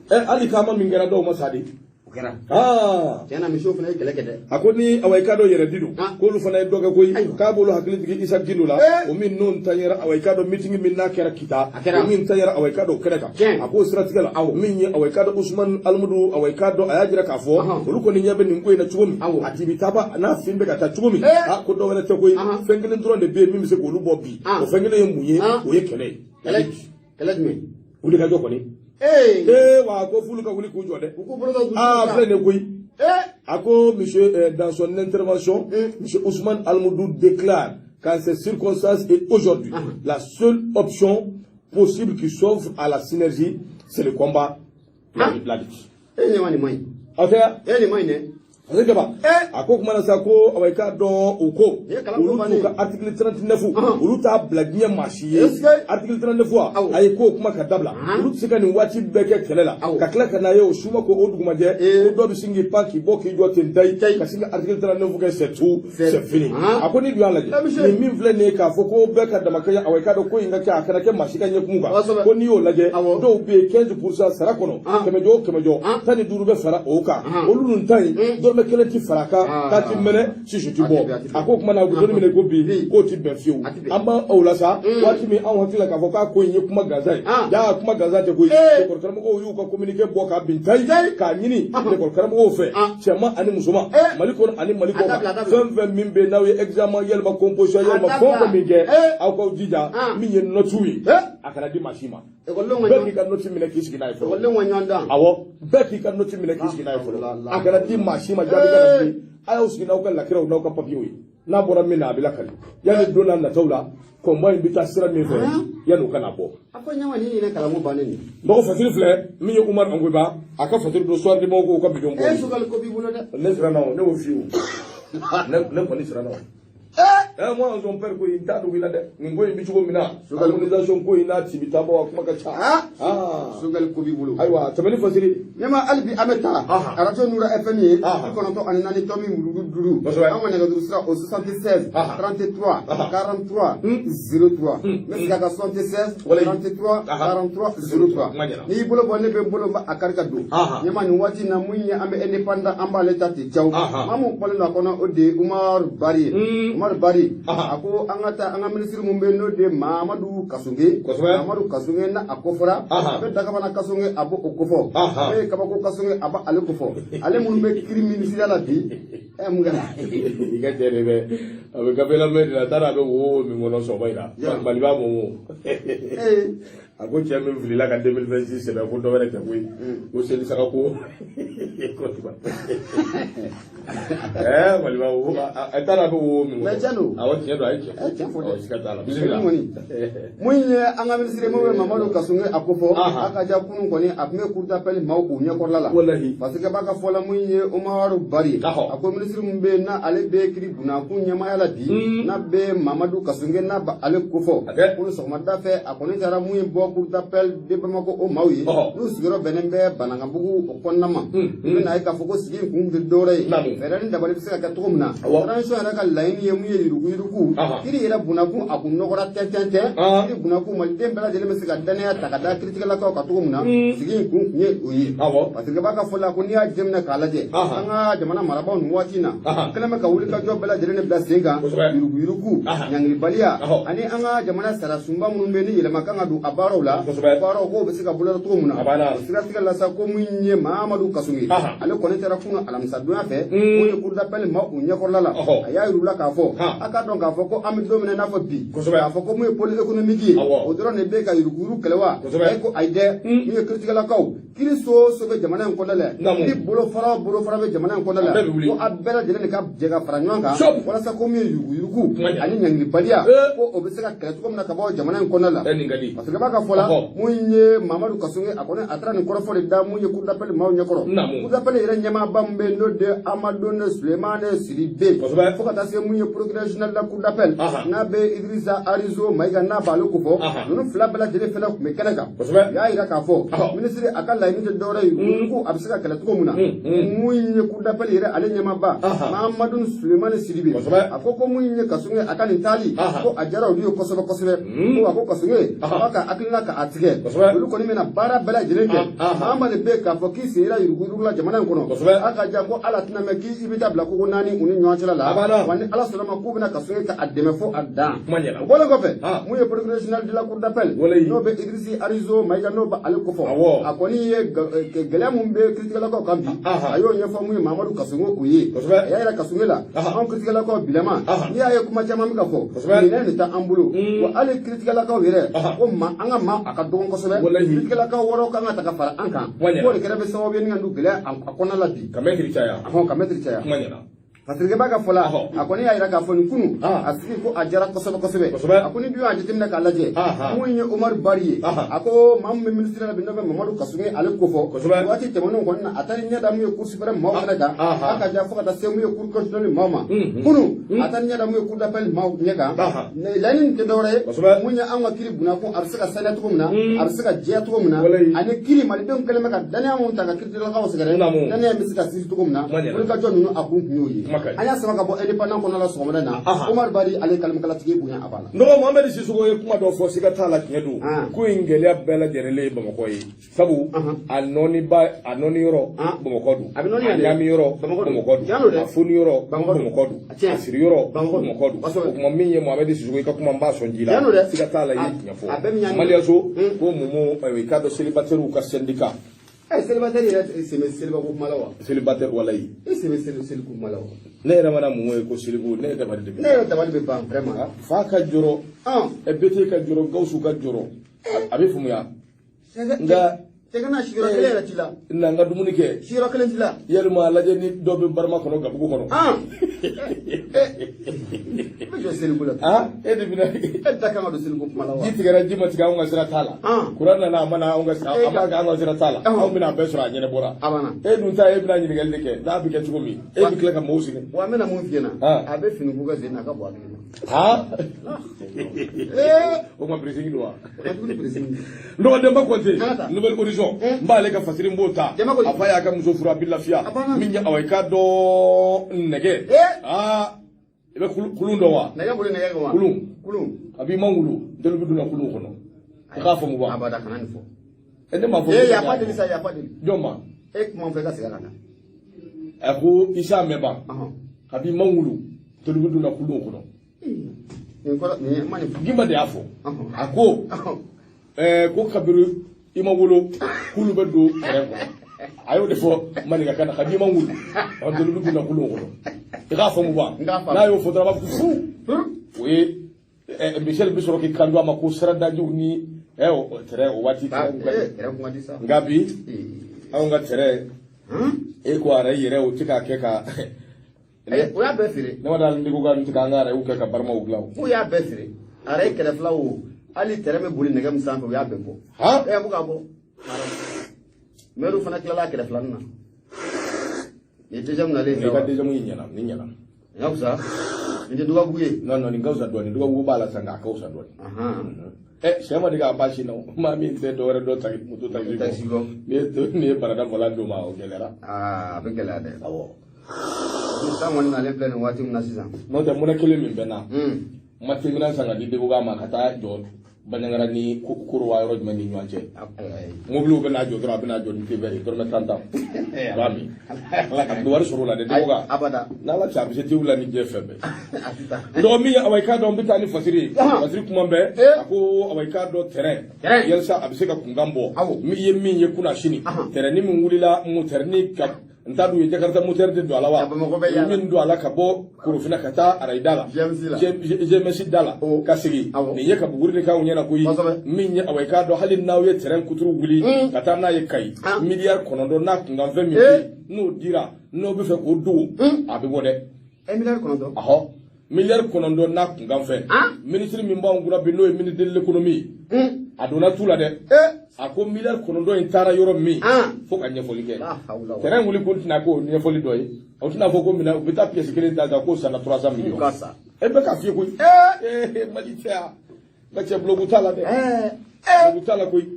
Speaker 1: Ɛ, hali kaama min kɛra, dɔw ma sa de.
Speaker 2: O kɛra.
Speaker 1: Aa.
Speaker 2: Tiɲɛ na misiw fana ye kɛlɛ kɛ dɛ.
Speaker 1: A ko ni awa i k'a dɔn yɛrɛ di don,
Speaker 2: Ah.
Speaker 1: k'olu fana ye dɔ kɛ koyi.
Speaker 2: Ayiwa.
Speaker 1: K'a b'olu hakili jigin Isa Gindo la,
Speaker 2: Eh.
Speaker 1: o min n'o ntanyara, awa i k'a dɔn meeting min n'a kɛra Kita,
Speaker 2: A kɛra.
Speaker 1: o min ntanyara, awa i k'a dɔn o kɛnɛ kan.
Speaker 2: Tiɲɛ.
Speaker 1: A k'o siratigɛ la, min ye awa i k'a dɔn Usumani Alimudu, awa i k'a dɔn a y'a jira k'a fɔ olu kɔni ɲɛ bɛ nin ko in na cogo min, a tibi taaba n'a fin bɛ ka taa cogo min,
Speaker 2: Eh.
Speaker 1: a ko dɔ wɛrɛ tɛ koyi,
Speaker 2: Ahan.
Speaker 1: fɛn kelen dɔrɔn de bɛ yen min bɛ se k'olu bɔ bi.
Speaker 2: Ah.
Speaker 1: O fɛn kelen ye mun ye?
Speaker 2: Ah.
Speaker 1: O ye kɛlɛ ye.
Speaker 2: Kɛlɛ, kɛlɛ jumɛn?
Speaker 1: Wulikajɔ kɔni.
Speaker 2: Ee.
Speaker 1: Ee wa, ko f'olu ka wuli k'u jɔ dɛ.
Speaker 2: U k'u bolo da dusu
Speaker 1: Aa,
Speaker 2: kan.
Speaker 1: filɛ nin ye koyi.
Speaker 2: Ee.
Speaker 1: A ko monsieur, dans son intervention, monsieur Ousmane Almoudou déclare qu'en ces circonstances et aujourd'hui, la seule option possible qui s'offre à la synergie, c'est le combat, la lutte.
Speaker 2: E ɲɛ ma nin man ɲi.
Speaker 1: Aw tɛ?
Speaker 2: E nin man ɲi dɛ.
Speaker 1: Parce que ba
Speaker 2: Eh.
Speaker 1: a ko kuma na sa ko awa i k'a dɔn u ko
Speaker 2: Nin ye kalanko
Speaker 1: olu t'u
Speaker 2: bannen.
Speaker 1: ka article 39 olu t'a bila diɲɛ maa si ye.
Speaker 2: Est-ce que-
Speaker 1: Article 39 a
Speaker 2: Awɔ.
Speaker 1: a ye k'o kuma ka dabila. Olu tɛ se ka nin waati bɛɛ kɛ kɛlɛ la
Speaker 2: Awɔ.
Speaker 1: ka tila ka na ye o suma ko o dugumajɛ,
Speaker 2: Eh.
Speaker 1: ko dɔ bɛ sin k'i pan k'i bɔ k'i jɔ ten tayi
Speaker 2: Tayi.
Speaker 1: ka sin ka article 39 kɛ, c'est tout,
Speaker 2: C'est-
Speaker 1: c'est fini. A ko ni dun y'a lajɛ,
Speaker 2: Eh, monsieur.
Speaker 1: nin min filɛ nin ye k'a fɔ ko bɛɛ ka damakɛɲɛ, awa i k'a dɔn ko in ka kɛ, a kana kɛ maa si ka ɲɛkumu kan.
Speaker 2: Kosɛbɛ.
Speaker 1: Ko n'i y'o lajɛ, dɔw bɛ yen 15 % sara kɔnɔ, kɛmɛ jɔ o kɛmɛ jɔ, 15 bɛ fara o kan. Olu dun ta in, dɔrɔmɛ kelen ti fara a kan, k'a ti mɛnɛ sisi ti
Speaker 2: A ti
Speaker 1: bɔ.
Speaker 2: bɛn, a ti bɛn.
Speaker 1: A ko kuma na, don min na ko bi
Speaker 2: Bi.
Speaker 1: k'o ti bɛn fiyewu.
Speaker 2: A ti bɛn.
Speaker 1: An b'aw la sa waati min, anw hakili la k'a fɔ k'a ko in ye kuma gansan ye. Jaa, kuma gansan tɛ koyi.
Speaker 2: Eh.
Speaker 1: Ekɔli karamɔgɔw y'u ka communiqué bɔ k'a bin tayi
Speaker 2: Tayi.
Speaker 1: k'a ɲini ekɔli karamɔgɔw fɛ, cɛman ani musoman,
Speaker 2: Eh.
Speaker 1: Mali kɔnɔ ani Mali
Speaker 2: A dabila, a
Speaker 1: kɔ kan,
Speaker 2: dabila.
Speaker 1: fɛn fɛn min bɛ yen n'aw ye examen yɛlɛma composition
Speaker 2: A
Speaker 1: yɛlɛma
Speaker 2: dabila.
Speaker 1: fɛn o fɛn min kɛ,
Speaker 2: Eh.
Speaker 1: aw k'aw jija, min ye notes ye,
Speaker 2: Eh.
Speaker 1: a kana di maa si ma.
Speaker 2: Ekɔlidenw ka
Speaker 1: Bɛɛ
Speaker 2: ɲɔgɔn
Speaker 1: k'i ka note minɛ k'i sigi n'a ye fɔlɔ.
Speaker 2: Ekɔlidenw ka ɲɔgɔn dan.
Speaker 1: Awɔ, bɛɛ k'i ka note minɛ k'i sigi n'a ye fɔlɔ.
Speaker 2: La, la,
Speaker 1: A kana di maa si ma, jaabi kana di. A y'aw sigi n'aw ka lakiraw n'aw ka papiyew ye, n'a bɔra min na a bɛ lakali yanni don n'a nataw la, kɔnba in bɛ taa sira min fɛ, yanni u kana bɔ.
Speaker 2: A ko ɲama ni ɲinɛ kalanko bannen nin.
Speaker 1: Dɔgɔ fasiri filɛ min ye Umar Angoyiba a ka fasiri don soir di mɔgɔw k'u ka bidon
Speaker 2: E
Speaker 1: bɔ.
Speaker 2: Choguel ko b'i bolo dɛ.
Speaker 1: Ne siranna o, ne y'o f'i ye o, ne kɔni siranna o. Eh, moi, son père ko in t'a dogo i la dɛ, nin ko in bɛ cogo min na, harmonisation ko in n'a tibi taa bɔ, a kuma ka ca.
Speaker 2: Ah. Choguel ko b'i bolo.
Speaker 1: Ayiwa, tɛmɛni fasiri.
Speaker 2: Ɲɛma, hali bi an bɛ taa arajo Nura FM ye 94.5. An ka nɛgɛjuru sira o 76 33 43 03. N bɛ segin a kan, 76 33 43 03.
Speaker 1: Kuma ɲɛna.
Speaker 2: N'i y'i bolo bɔ ne bɛ n bolo ba a kari ka don. Ɲɛma, nin waati in na, mun ye an bɛ indépendant, an b'ale ta ten caw. Maa mun kɔlen don a kɔnɔ, o de ye Umaru Bari ye. Umaru Bari a ko an ka taa an ka minisiri mun bɛ yen, n'o de ye Mamadu Kassogué. Mamadu Kassogué n'a a kofɔra, a bɛ Dagabana Kassogué, a b'o o kofɔ. A bɛ Kabako Kassogué, a b'ale kofɔ. Ale minnu bɛ kiri minisiriya la bi, ɛ mun kɛra?
Speaker 1: I ka cɛ de bɛ a bɛ gafe lamɛn de la, a taara a bɛ wo min kɔnɔ sɔgɔma in na, Maliba mɔmɔ.
Speaker 2: Ee.
Speaker 1: A ko cɛ min filila ka 2026 sɛbɛn, ko dɔ wɛrɛ tɛ koyi, ko seli saga ko ko ɛɛ Maliba wo, a taara a bɛ wo min kɔnɔ.
Speaker 2: Mais tiɲɛ don.
Speaker 1: Awɔ, tiɲɛ don, a ye tiɲɛ.
Speaker 2: Ɛ, tiɲɛ fɔ dɛ.
Speaker 1: Awɔ, siga t'a la, bisimila.
Speaker 2: Kɔni mun ye an ka minisiri mun bɛ Mamadu Kassogué a ko fɔ, a ka ja kunun kɔni a tun bɛ cour d'appel maaw k'u ɲɛkɔrɔla la. Parce que b'a ka fɔ la, mun ye Umaru Bari, a ko minisiri mun bɛ yen n'ale bɛ kiri bunnakun ɲɛmaaya la bi, n'a bɛ Mamadu Kassogué, n'a bɛ ale ko fɔ, kunun sɔgɔmada fɛ a kɔni taara mun ye bɔ cour d'appel de Bamako o maaw ye, n'u sigiyɔrɔ bɛnnen bɛ Banankabugu o kɔnɔna ma. I bɛna ye k'a fɔ ko sigi in kun tɛ dɔwɛrɛ ye, fɛɛrɛ ni dabali bɛ se ka kɛ cogo min na, transition yɛrɛ ka laɲini ye mun ye, yuruguyurugu kiri yɛrɛ bunnakun a kun nɔgɔra tɛntɛntɛn, kiri bunnakun maliden bɛɛ lajɛlen bɛ se ka danaya ta ka da kiritigɛlakaw kan cogo min na, sigi in kun tun ye o ye. Parce que b'a ka fɔ la ko n'i y'a jateminɛ k'a lajɛ, an ka jamana marabaaw nin waati in na, u kɛlen bɛ ka wulikajɔ bɛɛ lajɛlen de bila sen kan, yuruguyurugu, ɲangilibaliya ani an ka jamana sariya sunba minnu bɛ yen ni yɛlɛma kan ka don a baaraw la, baaraw k'o bɛ se ka boloda cogo min na.
Speaker 1: A banna.
Speaker 2: O siratigɛ la sa, ko min ye Mamadu Kassogué, ale kɔni taara kunun alamisadonya fɛ, o ye cour d'appel ma u ɲɛkɔrɔla la. A y'a yir'u la k'a fɔ a k'a dɔn k'a fɔ ko an bɛ don min na i n'a fɔ bi, k'a fɔ ko mun ye pôle économique ye, o dɔrɔn de bɛ ka yuruguyurugu kɛlɛ wa? E ko ayi dɛ, min ye kiritigɛlakaw, kiri so o so bɛ jamana in kɔnɔna la, kiri bolofara o bolofara bɛ jamana in kɔnɔna la,
Speaker 1: A bɛɛ bɛ wuli.
Speaker 2: ko a bɛɛ lajɛlen de ka jɛ ka fara ɲɔgɔn kan
Speaker 1: Sɔp.
Speaker 2: walasa ko min ye yuruguyurugu
Speaker 1: Kuma ɲɛna.
Speaker 2: ani ɲangilibaliya,
Speaker 1: Eh.
Speaker 2: ko o bɛ se ka kɛlɛ cogo min na ka bɔ jamana in kɔnɔna la.
Speaker 1: Ɛ, nin ka di.
Speaker 2: Parce que b'a ka fɔ la, mun ye Mamadu Kassogué, a kɔni a taara nin kɔrɔfɔ de da mun ye cour d'appel maaw ɲɛkɔrɔ. Cour d'appel yɛrɛ ɲɛmaaba min bɛ yen, n'o de ye Amadou Sulemane Sidibe, fo ka taa se mun ye procureur général de la cour d'appel, n'a bɛ Idrissa Arizo Maïga, n'a b'ale ko fɔ, ninnu fila bɛɛ lajɛlen fana tun bɛ kɛnɛ kan. U y'a yira k'a fɔ minisiri a ka laɲini tɛ dɔwɛrɛ ye ko a bɛ se ka kɛlɛ cogo min na mun ye cour d'appel yɛrɛ ale ɲɛmaaba Mahamadu Sulemani Sidibe a ko ko mun ye Kassogué a ka nin taali ko a diyara olu ye kosɛbɛ kosɛbɛ ko a ko Kassogué k'a ka hakilina ka a tigɛ olu kɔni bɛna baara bɛɛ lajɛlen kɛ maa maa de bɛ yen k'a fɔ k'i sen yera yuruguyurugu la jamana in kɔnɔ a ka ja ko ala tɛna mɛn k'i bɛ taa bila kogo naani u ni ɲɔgɔn cɛla la wa ni ala sɔnna ma k'u bɛna Kassogué ka a dɛmɛ fo a dan o bɔlen kɔfɛ mun ye procureur général de la cour d'appel n'o bɛ Idrisi Arizo Mayiga n'o b'ale kofɔ a kɔni ye gɛlɛya mun bɛ kiritigɛlakaw kan bi a y'o ɲɛfɔ mun ye Mamadu Kassogué o ye a y'a yira Kassogué la anw kiritigɛlakaw bilama n'i y'a ye kuma caman bɛ ka fɔ minɛn de t'an bolo wa hali kiritigɛlakaw yɛrɛ ko ma an ka maa a ka dɔgɔn kosɛbɛ kiritigɛlakaw wɛrɛw kan ka ta ka fara an kan k'o de kɛra bɛ sababu ye ni ka n'u gɛlɛya a kɔnɔna la bi
Speaker 1: ka mɛtiri caya
Speaker 2: ka mɛtiri caya
Speaker 1: kuma ɲɛna
Speaker 2: Fasirikɛba ka fɔ la a kɔni y'a jira k'a fɔ nin kunun a sigi ko a diyara kosɛbɛ kosɛbɛ a ko ni dun y'a jateminɛ k'a lajɛ mun ye Umaru Bari ye a ko maa min bɛ minisiri la bi n'o bɛ Mamadu Kassogué ale kofɔ waati tɛmɛnenw kɔni na a taara ɲɛ da mun ye cour suprême maaw fana kan a ka ja fo ka taa se mun ye cour constitutionnelle maaw ma kunun a taara ɲɛ da mun ye cour d'appel maaw ɲɛ kan laɲini nin tɛ dɔwɛrɛ ye mun ye an ka kiri bunakun a bɛ se ka saniya cogo min na a bɛ se ka jɛya cogo min na ani kiri malidenw kɛlen bɛ ka danaya mun ta ka kiritigɛlakaw sɛgɛrɛ danaya bɛ se ka sinsin cogo min na wulikajɔ ninnu a kun tun y'o ye an y'a sama ka bɔ indépendant kɔnɔna la sɔgɔmada in na Umaru Bari ale kalimakalatigi bonya a b'a la.
Speaker 1: N dɔgɔ Mohamɛdi Sisoko ye kuma dɔ fɔ siga t'a la tiɲɛ don ko in gɛlɛya bɛɛ lajɛlen ye Bamakɔ ye sabu a nɔɔni ba a nɔɔni yɔrɔ Bamakɔ don
Speaker 2: a
Speaker 1: ɲaami yɔrɔ Bamakɔ don a foni yɔrɔ Bamakɔ don a siri yɔrɔ Bamakɔ don o tuma min ye Mohamɛdi Sisoko i ka kuma n b'a sɔn ji la siga t'a la i ye tiɲɛ fɔ Maliyaso ko Momo i k'a dɔn célibataires ka syndicat
Speaker 2: Célibataire yɛrɛ sen bɛ seliba ko kuma la wa?
Speaker 1: Célibataire walayi.
Speaker 2: E sen bɛ seli seliko kuma la wa?
Speaker 1: Ne yɛrɛ mana mun ye ko seliko ne yɛrɛ dabali de bɛ.
Speaker 2: Ne yɛrɛ dabali bɛ ban vraiment.
Speaker 1: Fa ka jɔrɔ. BT ka jɔrɔ Gawusu ka jɔrɔ a bɛ faamuya. Nka.
Speaker 2: Cɛ kana sigiyɔrɔ kelen yɛrɛ t'i la.
Speaker 1: Na n ka dumuni kɛ.
Speaker 2: Sigiyɔrɔ kelen t'i la.
Speaker 1: Yalima a lajɛ ni dɔ bɛ barama kɔnɔ gabugu kɔnɔ.
Speaker 2: E bɛ jɔ seliko la.
Speaker 1: E de bɛna.
Speaker 2: E da kan ka don seliko kuma la wa?
Speaker 1: Ji tigɛra ji ma tigɛ anw ka sira t'a la. Kuran nana a ma na anw ka sira a ma kɛ anw ka sira t'a la. Anw bɛna a bɛɛ sɔrɔ a ɲɛnabɔra.
Speaker 2: A banna.
Speaker 1: E dun ta e bɛna ɲininkali de kɛ n'a bɛ kɛ cogo min e bɛ tila ka mɔgɔw sigi.
Speaker 2: Wa n bɛna mun f'i ɲɛna. A bɛ fini ko kɛ sen na a ka bon hakili ma.
Speaker 1: O ma pressing don wa?
Speaker 2: Ka jugu ni pressing ye.
Speaker 1: N dɔgɔ Denba Kɔnte
Speaker 2: An ka taa.
Speaker 1: Nouvel Horizon n b'ale ka fasiri n b'o ta
Speaker 2: Denba Kɔnte.
Speaker 1: a fa y'a ka muso furu a bɛ lafiya
Speaker 2: A banna.
Speaker 1: min ye awa i k'a dɔn nɛgɛ aa i bɛ kulun dɔn wa?
Speaker 2: Nɛgɛ boli nɛgɛ kan wa?
Speaker 1: Kulun.
Speaker 2: Kulun.
Speaker 1: A b'i manwulu ntoli bɛ donna kulun kɔnɔ i k'a faamu wa?
Speaker 2: Abada kana nin fɔ.
Speaker 1: Ne m'a fɔ.
Speaker 2: Ee yafa deli sa yafa deli.
Speaker 1: Jɔn ma?
Speaker 2: E kuma fɔ i ka segin a kan.
Speaker 1: A ko Isa mɛn ban. A b'i manwulu ntoli bɛ donna kulun kɔnɔ.
Speaker 2: Nin kɔrɔ nin ma nin fɔ.
Speaker 1: Gimba de y'a fɔ. A ko ko kabiri i ma wolo kulu bɛ don kɛrɛ kɔnɔ. A y'o de fɔ maninka kan na kabi i ma wolo ntoli bɛ donna kulun kɔnɔ. I k'a faamu wa? N'a y'o fɔ dɔrɔn a b'a fɔ fu. O ye Michel bɛ sɔrɔ k'i kanto a ma ko siradajiw ni tɛrɛ o waati
Speaker 2: tɛrɛ kun ka di sa.
Speaker 1: Nka bi anw ka tɛrɛ e ko a yɛrɛ o tɛ k'a kɛ ka.
Speaker 2: O y'a bɛɛ feere.
Speaker 1: Ne ma d'a la ni ko k'an tɛ k'an ka arayew kɛ ka barimaw dilan o.
Speaker 2: K'u y'a bɛɛ feere araye kɛrɛ fila o hali tɛrɛ bɛ boli nɛgɛ min sanfɛ u y'a bɛɛ bɔ. Ko k'a bɔ. Mɛriw fana tilala a kɛrɛ filanin na. Nin ye deuxième nalen ye.
Speaker 1: I ka deuxième in ɲɛna nin ɲɛna.
Speaker 2: Nin ka fisa. Nin tɛ dugawu ye.
Speaker 1: Non non nin ka fisa dɔɔnin dugawu b'a la sisan nka a ka fisa dɔɔnin. Sɛ ma dege a baasi na o maa min tɛ dɔwɛrɛ dɔn ta moto taxi kɔ n'i ye barada fɔla d'o ma o gɛlɛyara.
Speaker 2: A bɛ gɛlɛya dɛ.
Speaker 1: Awɔ.
Speaker 2: Ni san kɔni nalen filɛ nin waati min na sisan.
Speaker 1: N'o tɛ mɔnɛ kelen min bɛ n na. N ma teminɛn san ka di Deboga ma ka taa jɔ Bandiagara ni Korowa yɔrɔ jumɛn ni ɲɔgɔn cɛ. Mobiliw bɛ n'a jɔ dɔrɔn a bɛ n'a jɔ ni thé vert ye dɔrɔmɛ tan tan. A b'a min. A bɛ wari sɔrɔ o la dɛ Deboga.
Speaker 2: Abada.
Speaker 1: N'Ala cɛ a bɛ se tew la ni diɲɛ fɛn bɛɛ. N dɔgɔ min awa i k'a dɔn n bɛ taa ni fasiri ye. Fasiri kuma bɛɛ. A ko awa i k'a dɔn tɛrɛn. Yalisa a bɛ se ka kunkan bɔ. I ye min ye kunna sini. Tɛrɛnni min wulila motɛrini ka. N t'a dɔn u ye Jakarta moteur de don a la wa min don a la ka bɔ Korofina ka taa Arayida la GMS da la ka segin nin ye ka buguri de k'aw ɲɛna koyi min ye awa i k'a dɔn hali n'aw ye terrain kuturu wuli ka taa n'a ye Kayi miliyari 9 n'a kunkanfɛn min bɛ yen n'o dira n'o bɛ fɛ k'o dogo a bɛ bɔ dɛ.
Speaker 2: Miliyari 9.
Speaker 1: Ɔhɔ miliyari 9 n'a kunkanfɛn minisiri min b'anw kunna bi n'o ye ministre de l'économie a donna tu la dɛ. A ko miliyari 9 in taara yɔrɔ min fo ka ɲɛfɔli kɛ terrain wuli ko tɛna k'o ɲɛfɔli dɔ ye o tɛna fɔ ko minɛ u bɛ taa pièce kelen ta k'o sanna 300 millions e bɛ k'a f'i ye koyi Mali tɛ yan n ka cɛ bulogu t'a la dɛ bulogu t'a la koyi.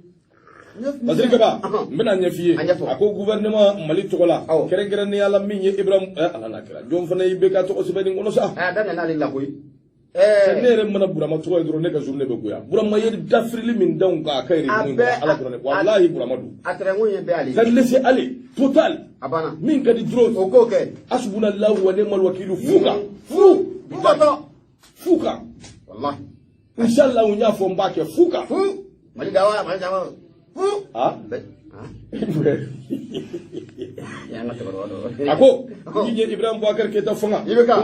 Speaker 1: Basiri Kaba, n bɛna ɲɛf'i ye. A ko gouvernement Mali tɔgɔ la, kɛrɛnkɛrɛnnenya la min ye Ibrahim, ala n'a kɛra jɔn fana y'i bɛ ka tɔgɔ sɛbɛn nin kɔnɔ sa.
Speaker 2: A daminɛ n'ale la koyi.
Speaker 1: Ne yɛrɛ mana Burama tɔgɔ ye dɔrɔn, ne ka journée bɛ goya. Burama ye dafirili min da n kan a ka réunion kɔnɔ, ala dɔrɔn, walahi Burama don.
Speaker 2: A tɛrɛnkun ye bɛɛ ale.
Speaker 1: Ka laisser aller total.
Speaker 2: A banna.
Speaker 1: Min ka di dɔrɔn.
Speaker 2: O k'o kɛ.
Speaker 1: Hasbunallahu wa ni'mal wakilu fu kan. Fu.
Speaker 2: Fu ka tɔ.
Speaker 1: Fu kan.
Speaker 2: Walahi.
Speaker 1: Inshallah, n y'a fɔ, n b'a kɛ fu kan.
Speaker 2: Fu. Mali dawa, Mali dawa. Fu.
Speaker 1: Ah.
Speaker 2: Y'an ka cɛkɔrɔba dɔ.
Speaker 1: A ko min ye Ibrahim Boubacar Keita fanga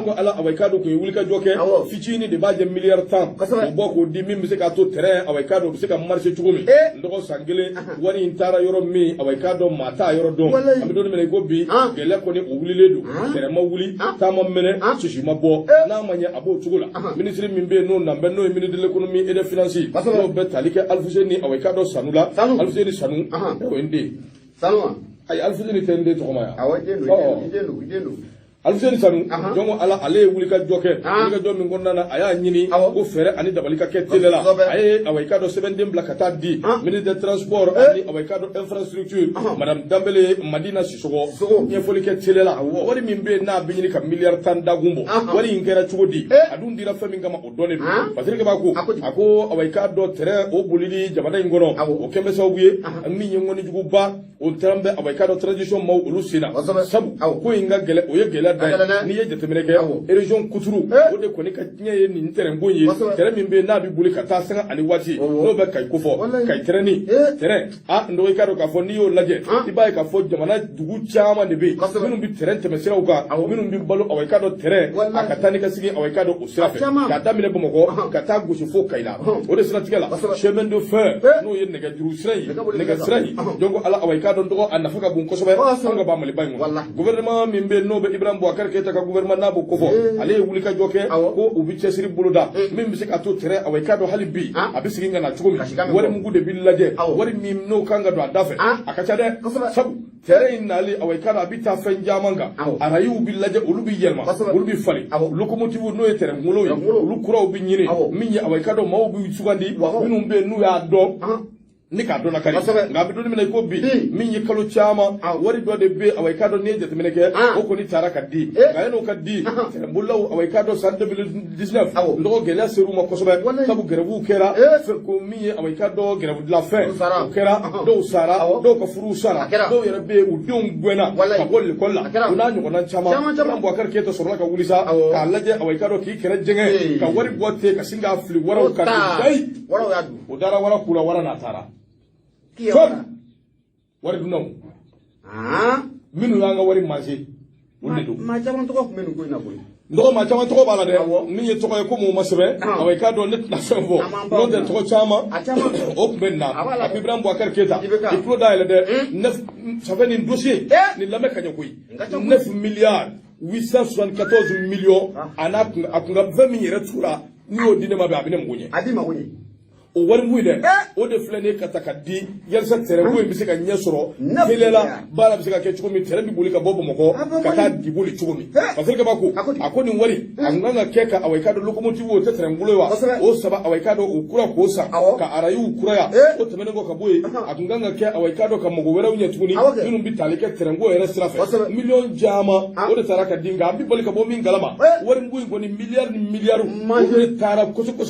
Speaker 1: ko ala, awa i k'a dɔn, kun ye wulikajɔ kɛ fitinin de b'a jɛ miliyari 10, o bɔ k'o di min bɛ se k'a to terrain, awa i k'a dɔn, o bɛ se ka marcher cogo min. N dɔgɔ, san kelen wari in taara yɔrɔ min, awa i k'a dɔn, maa t'a yɔrɔ dɔn. An bɛ don min na i ko bi, gɛlɛya kɔni o wulilen don, terrain ma wuli, taa ma mɛnɛ, sisi ma bɔ. N'a ma ɲɛ, a b'o cogo la. Minisiri min bɛ yen n'o nan bɛ, n'o ye ministre de l'économie et des finances, n'o bɛ tali kɛ Alifuseni, awa i k'a dɔn, Sanu la, Alifuseni Sanu, o ye n den.
Speaker 2: Sanu wa?
Speaker 1: Ayi, Alifuseni tɛ n den tɔgɔma yan.
Speaker 2: Awɔ, i den don, i den don, i den don.
Speaker 1: Alifuseni Sanu, jɔn ko ala, ale ye wulikajɔ kɛ, wulikajɔ min kɔnɔna na, a y'a ɲini ko fɛɛrɛ ani dabali ka kɛ teliya la. A ye, awa i k'a dɔn, sɛbɛnden bila ka taa di ministre des transports ani, awa i k'a dɔn, infrastructure, madame Danbele Madina Sisɔgɔ, ɲɛfɔli kɛ teliya la. Wari min bɛ yen n'a bɛ ɲini ka miliyari 10 dakun bɔ, wari in kɛra cogo di? A dun dira fɛn min kama, o dɔnnen don. Parce que b'a ko, a ko, awa i k'a dɔn, terrain o bolili jamana in kɔnɔ, o kɛn bɛ sababu ye min ye ŋɔnijuguba o taara bɛ, awa i k'a dɔn, transition maaw olu sen na. Sabu ko in ka gɛlɛn, o ye gɛlɛya dan ye. N'i ye jateminɛ kɛ, région kuturu o de kɔni ka tiɲɛ ye nin terrain ko in ye. Terrain min bɛ yen n'a bɛ boli ka taa sanga ani waati, n'o bɛ Kayi kofɔ, Kayi terrain terrain a n dɔgɔ, i k'a dɔn k'a fɔ n'i y'o lajɛ, i b'a ye k'a fɔ jamana dugu caman de bɛ yen minnu bɛ terrain tɛmɛ siraw kan, minnu bɛ balo, awa i k'a dɔn, terrain a ka taa ni ka segin, awa i k'a dɔn, o sira fɛ k'a daminɛ Bamakɔ ka taa gosi fo Kayi la. O de siratigɛ la, chemin de fer, n'o ye nɛgɛjuru sira ye, nɛgɛ sira in, donc ala, awa i k'a dɔn, dɔgɔ, a nafa ka bon kosɛbɛ an ka ba Maliba in kɔnɔ. Gouvernement min bɛ yen n'o bɛ Ibrahim Boubacar Keita ka gouvernement, n'a b'o kofɔ, ale ye wulikajɔ kɛ ko u bɛ cɛsiri boloda min bɛ se k'a to terrain, awa i k'a dɔn, hali bi a bɛ segin ka na cogo min. Wari mugu de bɛ lajɛ, wari min n'o kan ka don a da fɛ, a ka ca dɛ. Sabu terrain in nali, awa i k'a dɔn, a bɛ taa fɛn caman kan. Arayiw bɛ lajɛ, olu bɛ yɛlɛma, olu bɛ falen. Locomotive, n'o ye terrain kunkolo ye, olu kuraw bɛ ɲini min ye, awa i k'a dɔn, maaw bɛ sugandi minnu bɛ yen n'u y'a dɔn ni k'a dɔn kari. Nka a bɛ don min na i ko bi, min ye kalo caman, wari dɔ de bɛ, awa i k'a dɔn, n'i ye jateminɛ kɛ, o kɔni taara ka di. Nka yan'o ka di, bolilaw, awa i k'a dɔn, san 2019, n dɔgɔ, gɛlɛya ser'u ma kosɛbɛ. Sabu grève kɛra ko min ye, awa i k'a dɔn, grève dilan fɛn o kɛra, dɔw sara, dɔw ka furuw sara, dɔw yɛrɛ bɛ yen u denw gɛnna ka bɔ lekɔli la, o n'a ɲɔgɔnna caman. Ibrahim Boubacar Keita sɔrɔla ka wuli sa k'a lajɛ, awa i k'a dɔn, k'i kɛrɛ jɛngɛ ka wari bɔ ten ka sin k'a fili waraw kan. O dara wara k'u la, wara n'a taara fɛn wari dunnaw minnu y'an ka wari manger, olu de don.
Speaker 2: Maa caman tɔgɔ tun bɛ nin ko in na koyi.
Speaker 1: N dɔgɔ, maa caman tɔgɔ b'a la dɛ. Min ye tɔgɔ ye, komi o ma sɛbɛn, awa i k'a dɔn, ne tɛna fɛn fɔ, n'o tɛ tɔgɔ caman o tun bɛ nin na. A ko Ibrahim Boubacar Keita, i tulo dayɛlɛ dɛ, neuf, ça fait nin dossier nin lamɛn ka ɲɛ koyi, 9 milliards 874 millions, a n'a kun a kun ka fɛn min yɛrɛ tura, n'i y'o di ne ma bi, a bɛ ne mago ɲɛ.
Speaker 2: A b'i mago ɲɛ.
Speaker 1: O wari mugu in dɛ, o de filɛ nin ye ka ta ka di yalisa terrain ko in bɛ se ka ɲɛ sɔrɔ teliya la, baara bɛ se ka kɛ cogo min, terrain bɛ boli ka bɔ Bamakɔ ka taa Diboli cogo min. Parce que ko a ko nin wari a kun kan ka kɛ ka, awa i k'a dɔn, locomotive, o tɛ terrain bolo ye wa, o saba, awa i k'a dɔn, o kura k'o san ka arayiw kuraya. O tɛmɛnen kɔ ka bɔ yen, a kun kan ka kɛ, awa i k'a dɔn, ka mɔgɔ wɛrɛw ɲɛ tuguni minnu bɛ tali kɛ terrain ko yɛrɛ sira fɛ. Miliyɔn caman o de taara ka di. Nka an bɛ bali ka bɔ min kalama, wari mugu in kɔni, miliyari ni miliyari, olu de taara kosɛbɛ.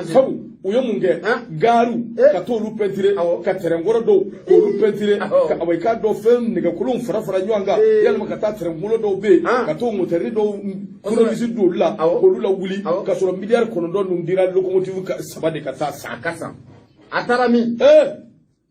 Speaker 1: Sabu u ye mun kɛ? Gaariw ka t'olu pɛntire, ka terrain kɔrɔ dɔw k'olu pɛntire, ka, awa i k'a dɔn, fɛn nɛgɛkolonw fara fara ɲɔgɔn kan, yalima ka taa terrain kolo dɔw bɛ yen ka t'o motɛri dɔw tournevis don olu la k'olu lawuli, ka sɔrɔ miliyari 9 ninnu dira locomotive saba de ka taa san.
Speaker 2: A ka san, a taara min?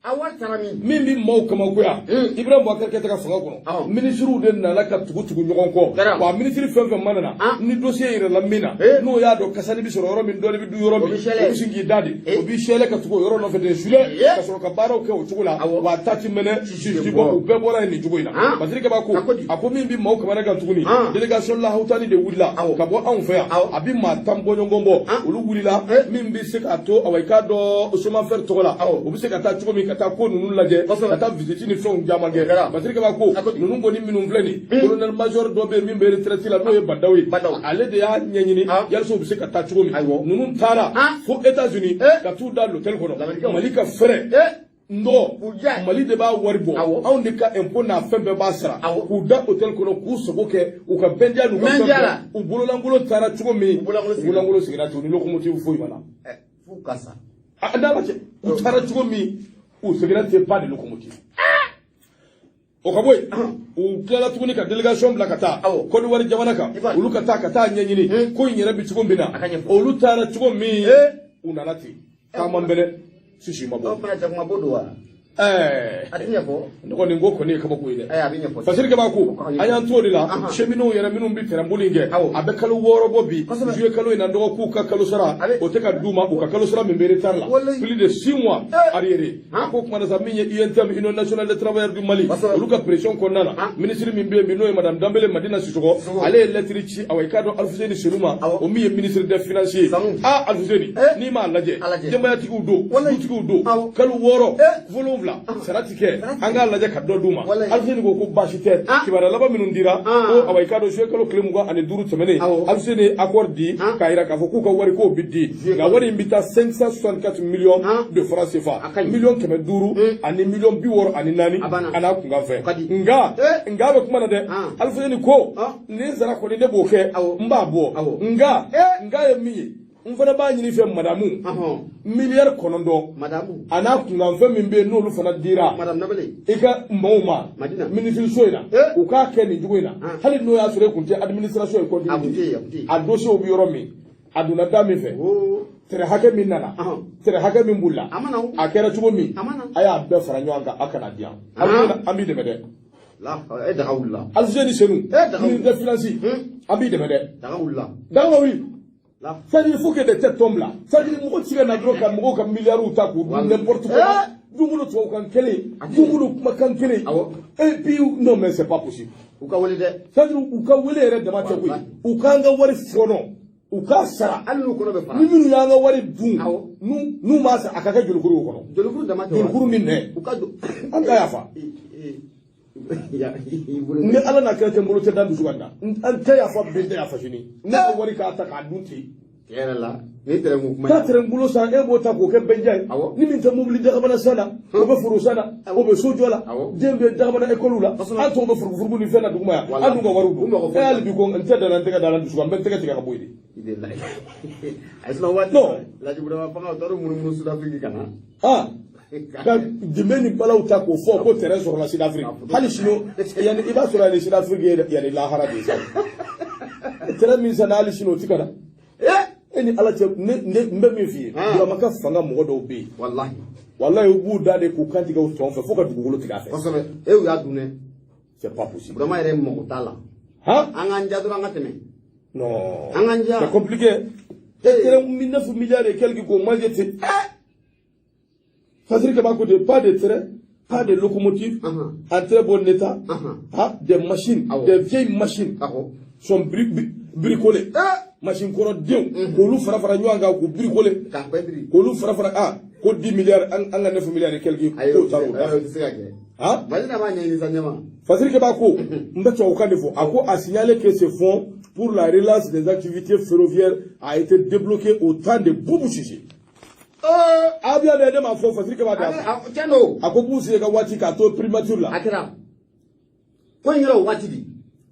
Speaker 2: A wari taara min?
Speaker 1: Min bɛ maaw kamakoya, Ibrahim Boubacar Keita ka fanga kɔnɔ, minisiriw de nana ka tugu tugu ɲɔgɔn kɔ. Wa minisiri fɛn fɛn mana na ni dossier yɛrɛ la min na, n'o y'a dɔn kasani bɛ sɔrɔ yɔrɔ min, dɔɔni bɛ dun yɔrɔ min, o bɛ sin k'i da de, o b'i sɛlɛ ka tugu o yɔrɔ nɔfɛ de sulɛ, ka sɔrɔ ka baaraw kɛ o cogo la. Wa a ta ti mɛnɛ, sisi ti bɔ, u bɛɛ bɔra yen nin cogo in na. Basiri Kaba ko, a ko min bɛ maaw kamana gan tuguni, délégation lahawutani de wulila ka bɔ anw fɛ yan, a bɛ maa 10 bɔɲɔgɔn bɔ. Olu wulila min bɛ se k'a to, awa i k'a dɔn, Somafer tɔgɔ la, u bɛ se ka taa cogo min ka taa ko ninnu lajɛ, ka taa visite ni fɛnw caman kɛ. Basiri Kaba ko ninnu kɔni minnu filɛ nin, colonel major dɔ bɛ yen min bɛ retraite la, n'o ye Badaw ye, ale de y'a ɲɛɲini yalisa u bɛ se ka taa cogo min. Ninnu taara fo États-Unis ka t'u da l'hôtel kɔnɔ, Mali ka fɛrɛ. N dɔgɔ, Mali de b'a wari bɔ, anw de ka impôt n'a fɛn bɛɛ b'a sara, k'u da hôtel kɔnɔ, k'u sago kɛ, u ka bɛndiya n'u ka fɛn bɛɛ. U bololankolon taara cogo min, u bololankolon seginna ten, u ni locomotive foyi ma na.
Speaker 2: F'u ka sa.
Speaker 1: A da la cɛ, u taara cogo min, u seginna ten, pas de locomotive. O ka bɔ yen, u tilala tuguni ka délégation bila ka taa Côte d'Ivoire jamana kan, olu ka taa ɲɛɲini ko in yɛrɛ bɛ cogo min na. Olu taara cogo min, u nana ten, taama bɛlɛ sisi ma bɔ.
Speaker 2: O fana jakuma bo don wa?
Speaker 1: Ɛɛ.
Speaker 2: A ti ɲɛfɔ.
Speaker 1: Ne kɔni ko kɔni ye kabako ye dɛ.
Speaker 2: Ayi, a bɛ ɲɛfɔ.
Speaker 1: Fasiri Kaba ko an y'an t'o de la, cheminots yɛrɛ minnu bɛ train boli in kɛ, a bɛ kalo 6 bɔ bi, juillet kalo in na, dɔgɔ k'u ka kalo sara o tɛ ka d'u ma, u ka kalo sara min bɛ retard la, plus de 6 mois arriéré. A ko kuma na sa, min ye UNTM, Union nationale des travailleurs du Mali, olu ka pression kɔnɔna na, ministre min bɛ yen bi, n'o ye madame Danbele Madina Sissoko, ale ye lettre ci, awa, i k'a dɔn, Alfuseni Senu ma, o min ye ministre des finances ye. Ah, Alfuseni, n'i m'a lajɛ, denbayatigiw don, dutigiw don, kalo 6 7 sara ti kɛ, an k'a lajɛ ka dɔ d'u ma. Alfuseni ko ko baasi tɛ. Kibaruya laban minnu dira ko, awa, i k'a dɔn, juillet kalo tile 25 tɛmɛnen, Alfuseni ye accord di k'a yira k'a fɔ k'u ka wari k'o bi di, nka wari in bɛ taa 564 millions de francs CFA, 500 miliyɔn ani 64 miliyɔn a n'a kunkan fɛn. Nka bɛ kuma na dɛ, Alfuseni ko nin sara kɔni, ne b'o kɛ, n b'a bɔ, nka ye min ye, n fana b'a ɲini fɛ, madamu, 9 miliyari a n'a kunkanfɛn min bɛ yen, n'olu fana dira i ka maaw ma minisiriso in na, u k'a kɛ nin cogo in na. Hali n'o y'a sɔrɔ e kun tɛ administration ye, continuité a dossier bɛ yɔrɔ min, a donna da min fɛ, train hakɛ min nana, train hakɛ min bolila, a kɛra cogo min, a y'a bɛɛ fara ɲɔgɔn kan, a kana di yan, an b'i dɛmɛ dɛ.
Speaker 2: Daga wulila.
Speaker 1: Alfuseni Senu, ministre des finances, an b'i dɛmɛ dɛ.
Speaker 2: Daga wulila.
Speaker 1: Daga ma wuli. C'est-à-dire, il faut que des têtes tombent là. C'est-à-dire, mɔgɔ tɛ se ka na dɔrɔn ka mɔgɔw ka miliyariw ta k'u dun n'importe comment. Don o don tubabukan kelen, don o don kumakan kelen. Et puis, non mais c'est pas possible.
Speaker 2: U ka wele dɛ.
Speaker 1: C'est-à-dire, u ka wele yɛrɛ dama tɛ koyi. U k'an ka wari fɔnɔ, u k'a sara.
Speaker 2: Hali n'u kɔnɔ bɛ fara.
Speaker 1: Ni minnu y'an ka wari dun, n'u m'a sara, a ka kɛ jolikuru o kɔnɔ.
Speaker 2: Jolikuru dama tɛ.
Speaker 1: Jolikuru ni nɛ.
Speaker 2: U ka don.
Speaker 1: An ka yafa. Ni Ala n'a kira cɛ, n bolo tɛ da n dusu kan na. An tɛ yafa bi, n tɛ yafa sini. Ne ka wari k'a ta k'a dun ten.
Speaker 2: Tiɲɛ yɛrɛ la, ni train ko kuma.
Speaker 1: Taa train bolo san, e b'o ta k'o kɛ bɛnja ye. Ni min tɛ mobili dagabana san na, o bɛ foro san na, o bɛ so jɔ la, den bɛ dagabana école la, an tɔw bɛ furugufurugu ni fɛn na duguma yan, an dun ka wariw don. E hali bi ko n tɛ da la, n tɛgɛ da la n dusu kan, n bɛ n tɛgɛ tigɛ ka bɔ yen de.
Speaker 2: Ayi, sinon waati.
Speaker 1: Non.
Speaker 2: Laji Burama fanga, o taara munumunu Sud-Afrique ka na.
Speaker 1: Ah, ka jenbe ni balaw ta k'o fɔ ko terrain sɔrɔla Sud-Afrique. Hali sini yanni i b'a sɔrɔ yanni Sud-Afrique ye, yanni lahara de ye sa. Terrain min sanna, hali sini o ti ka na. E ni Ala cɛ, ne n bɛ min f'i ye, Burama ka fanga mɔgɔ dɔw bɛ yen.
Speaker 2: Walahi.
Speaker 1: Walahi, u b'u da de k'u kan tigɛ u tɔn fɛ fo ka dugukolo tigɛ a fɛ.
Speaker 2: Kosɛbɛ. E, u y'a dun dɛ.
Speaker 1: C'est pas possible.
Speaker 2: Burama yɛrɛ mɔgɔ t'a la.
Speaker 1: Han?
Speaker 2: An k'an ja dɔrɔn, an ka tɛmɛ.
Speaker 1: Non.
Speaker 2: An k'an ja.
Speaker 1: C'est compliqué. Terrain 9 milliards et quelques k'o manger ten. C'est-à-dire que b'a côté, pas de train, pas de locomotive, en très bon état, ah, des machines, des vieilles machines sont bricolées. Machine kɔrɔ denw, k'olu fara fara ɲɔgɔn kan k'u bricoler,
Speaker 2: K'a pɛntiri.
Speaker 1: k'olu fara fara, ah, ko 10 milliards, an ka 9 milliards et quelques, k'o taara o da
Speaker 2: Ayi, o
Speaker 1: fɛ.
Speaker 2: tɛ se ka kɛ.
Speaker 1: Ah?
Speaker 2: Madina b'a ɲɛɲini sa ɲɛma.
Speaker 1: Fasiri Keba ko, n bɛ tubabukan de fɔ, a ko a signalé que ce fonds pour la relance des activités ferroviaires a été débloqué au temps de Boubou Cissé. A bɛ yan dɛ, ne m'a fɔ, Fasiri Keba de y'a fɔ.
Speaker 2: Tiɲɛ don.
Speaker 1: A ko Boubou Cissé ka waati k'a to primature la.
Speaker 2: A kɛra. Ko in kɛra o waati di.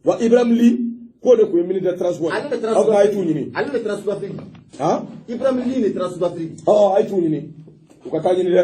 Speaker 1: Wa Ibrahim Ly k'o de tun ye ministre des transports.
Speaker 2: Ale de taara
Speaker 1: Aw a ye t'u ɲini.
Speaker 2: Ale de taara Sud-Afrique.
Speaker 1: Han?
Speaker 2: Ibrahim Ly de taara Sud-Afrique.
Speaker 1: Ɔ, a ye t'u ɲini. U ka taa ɲini dɛ.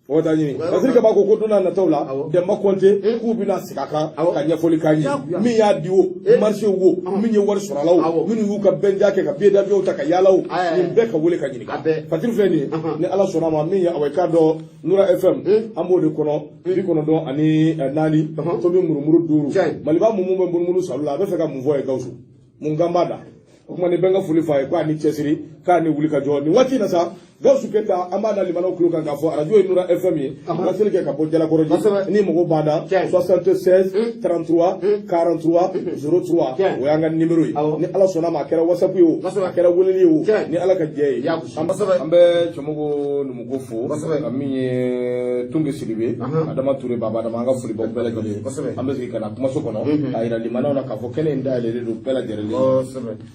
Speaker 1: U ka taa ɲini. Fasiri Keba ko don n'a nataw la, Demba Kɔnte k'u bɛna segin a kan ka ɲɛfɔli k'an ye. Min y'a di o, marché wo, min ye wari sɔrɔ a la o, minnu y'u ka bɛnja kɛ ka billet d'avion ta ka yaala o, nin bɛɛ ka wele ka ɲininka. Fasiri filɛ nin ye, ni Ala sɔnna a ma, min ye, awa, i k'a dɔn, Nura FM, an b'o de kɔnɔ, 94 tomi murumuru 5. Maliba mun bɛ munumunu salo la, a bɛ fɛ ka mun fɔ ye Gawusu? Mun kan b'a da? O tuma ni bɛɛ ka foli f'a ye k'a ni cɛsiri, k'a ni wuli ka jɔ nin waati in na sa. Gawusu Keyita, an b'a da limanaw tulo kan k'a fɔ arajo ye Nura FM ye, laseli kɛ ka bɔ Jalakɔrɔji. Ni mago b'an na, 76 33 43 03, o y'an ka numéro ye. Ni Ala sɔnna a ma, a kɛra WhatsApp ye o, a kɛra weleli ye o, ni Ala ka jɛ ye. An bɛ Cɛmɔgɔ Numuko fo, ka min ye Tunge Sidibe, Adama Ture, Baba Adama, an ka foli b'aw bɛɛ lajɛlen ye. An bɛ segin ka na kumaso kɔnɔ k'a yira limanaw na k'a fɔ kɛnɛ in dayɛlɛlen don bɛɛ lajɛlen ye.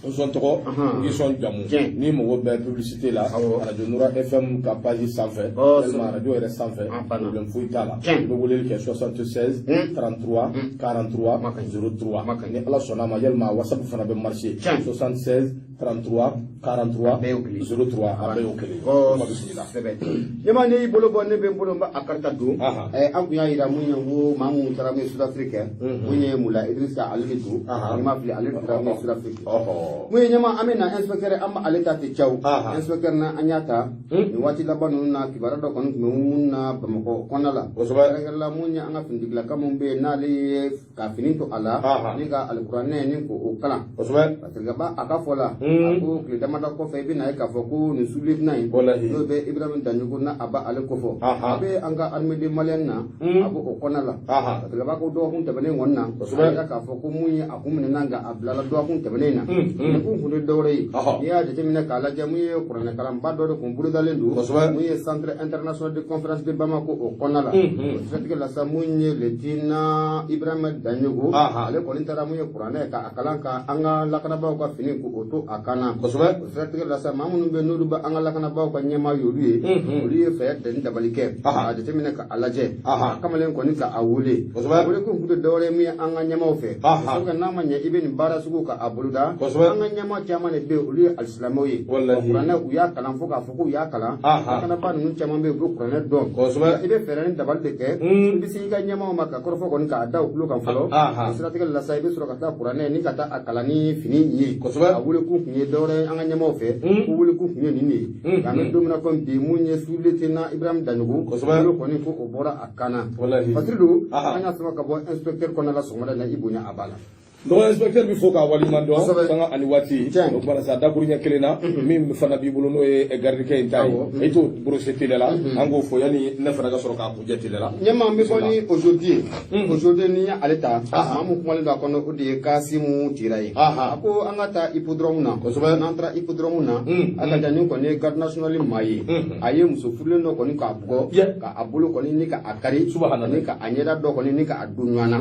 Speaker 1: N sɔn tɔgɔ, n k'i sɔn jamu, n'i mago bɛ publicité la arajo Nura FM ka page sanfɛ walima arajo yɛrɛ sanfɛ, problème foyi t'a la. I bɛ weleli kɛ 76 33 43 03 ni Ala sɔnna a ma. Yalima WhatsApp fana bɛ marcher, 76 33 43 03, a bɛɛ y'o kelen ye. Kuma bisimila.
Speaker 2: Ɲɛma, ne y'i bolo bɔ, ne bɛ n bolo, n b'a a karita don. An kun y'a yira mun ye ko maa mun taara mun ye Sud-Afrique, mun ye Mula Idrissa, ale de don. Ni ma fili, ale de taara mun ye Sud-Afrique. Mun ye ɲɛma, an bɛ na inspecteur, an b'ale ta ten caw. Inspecteur na, an y'a ta nin waati laban ninnu na, kibaruya dɔ kɔni tun bɛ mun na Bamakɔ kɔnɔna la, kɛrɛnkɛrɛn la mun ye an ka finitigilaka mun bɛ yen, n'ale ye ka fini to a la ni ka alikuranɛ ni k'o kalan. Parce que ba a ka fɔ la, a ko tile damadɔ kɔfɛ, i bɛna ye k'a fɔ ko nin sous-lieutenant in, n'o bɛ Ibrahim Daɲogo na, a b'ale kofɔ, a bɛ an ka armée malienne na, a b'o o kɔnɔna la. Parce que b'a ko dɔgɔkun tɛmɛnen kɔni na, a yira k'a fɔ ko mun ye a kun minɛna, nka a bilala dɔgɔkun tɛmɛnen na. Nin kun tɛ dɔwɛrɛ ye, n'i y'a jateminɛ k'a lajɛ, mun ye kuranɛkalanba dɔ de kun bolodalen don, mun ye Centre international de conférence de Bamako, o kɔnɔna la. O siratigɛ la sa, mun ye lieutenant Ibrahima Daɲogo, ale kɔni taara mun ye kuranɛ ka a kalan, ka an ka lakanabaaw ka fini k'o to a kan na. O siratigɛ la sa, maa minnu bɛ n'olu bɛ an ka lakanabaaw ka ɲɛmaa ye, olu ye olu ye fɛɛrɛ ni dabali kɛ k'a jateminɛ ka a lajɛ, a kamalen kɔni ka a wele. Wele kun tɛ dɔwɛrɛ ye mun ye an ka ɲɛmaaw fɛ, sabu n'a ma ɲɛ i bɛ nin baara sugu ka a boloda, an ka ɲɛmaa caman de bɛ yen, olu ye alisilamɛw ye. Kuranɛ u y'a kalan fo k'a fɔ k'u y'a kalan. Lakanabaa ninnu caman bɛ yen, u bɛ kuranɛ dɔn. I bɛ fɛɛrɛ ni dabali de kɛ, i bɛ se i ka ɲɛmaaw ma ka kɔrɔfɔ kɔni k'a da u tulo kan fɔlɔ. O siratigɛ la sa, i bɛ sɔrɔ ka taa kuranɛ ni ka taa a kalan ni fini in ye. A wele kun tun ye dɔwɛrɛ ye an ka ɲɛmaaw fɛ, ko wele kun tun ye nin de ye. Nka an bɛ don min na komi bi, mun ye sous-lieutenant Ibrahim Daɲogo olu kɔni ko o bɔra a kan na. Fasiri don, an y'a sama ka bɔ inspecteur kɔnɔna la sɔgɔmada in na, i bonya a b'a la.
Speaker 1: Dɔgɔ inspecteur bɛ fo k'a waleɲuman dɔn sanga ani waati. O kumana sa, dakuruɲɛ kelen na min fana b'i bolo, n'o ye garidikɛ in ta ye, i t'o brosser teliya la, an k'o fɔ yanni ne fana ka sɔrɔ k'a kuncɛ teliya la.
Speaker 2: Ɲɛma, n bɛ bɔ ni aujourd'hui ye. Aujourd'hui, n'i ye ale ta, maa mun kumalen don a kɔnɔ, o de ye Kasimu Tira ye. A ko an ka taa hippodrome na. N'an taara hippodrome na, a ka jan, nin kɔni ye garde nationale maa ye, a ye muso furulen dɔ kɔni k'a bugɔ, ka a bolo kɔni ni ka a kari, ni ka a ɲɛda dɔ kɔni ni ka a don ɲɔgɔn na.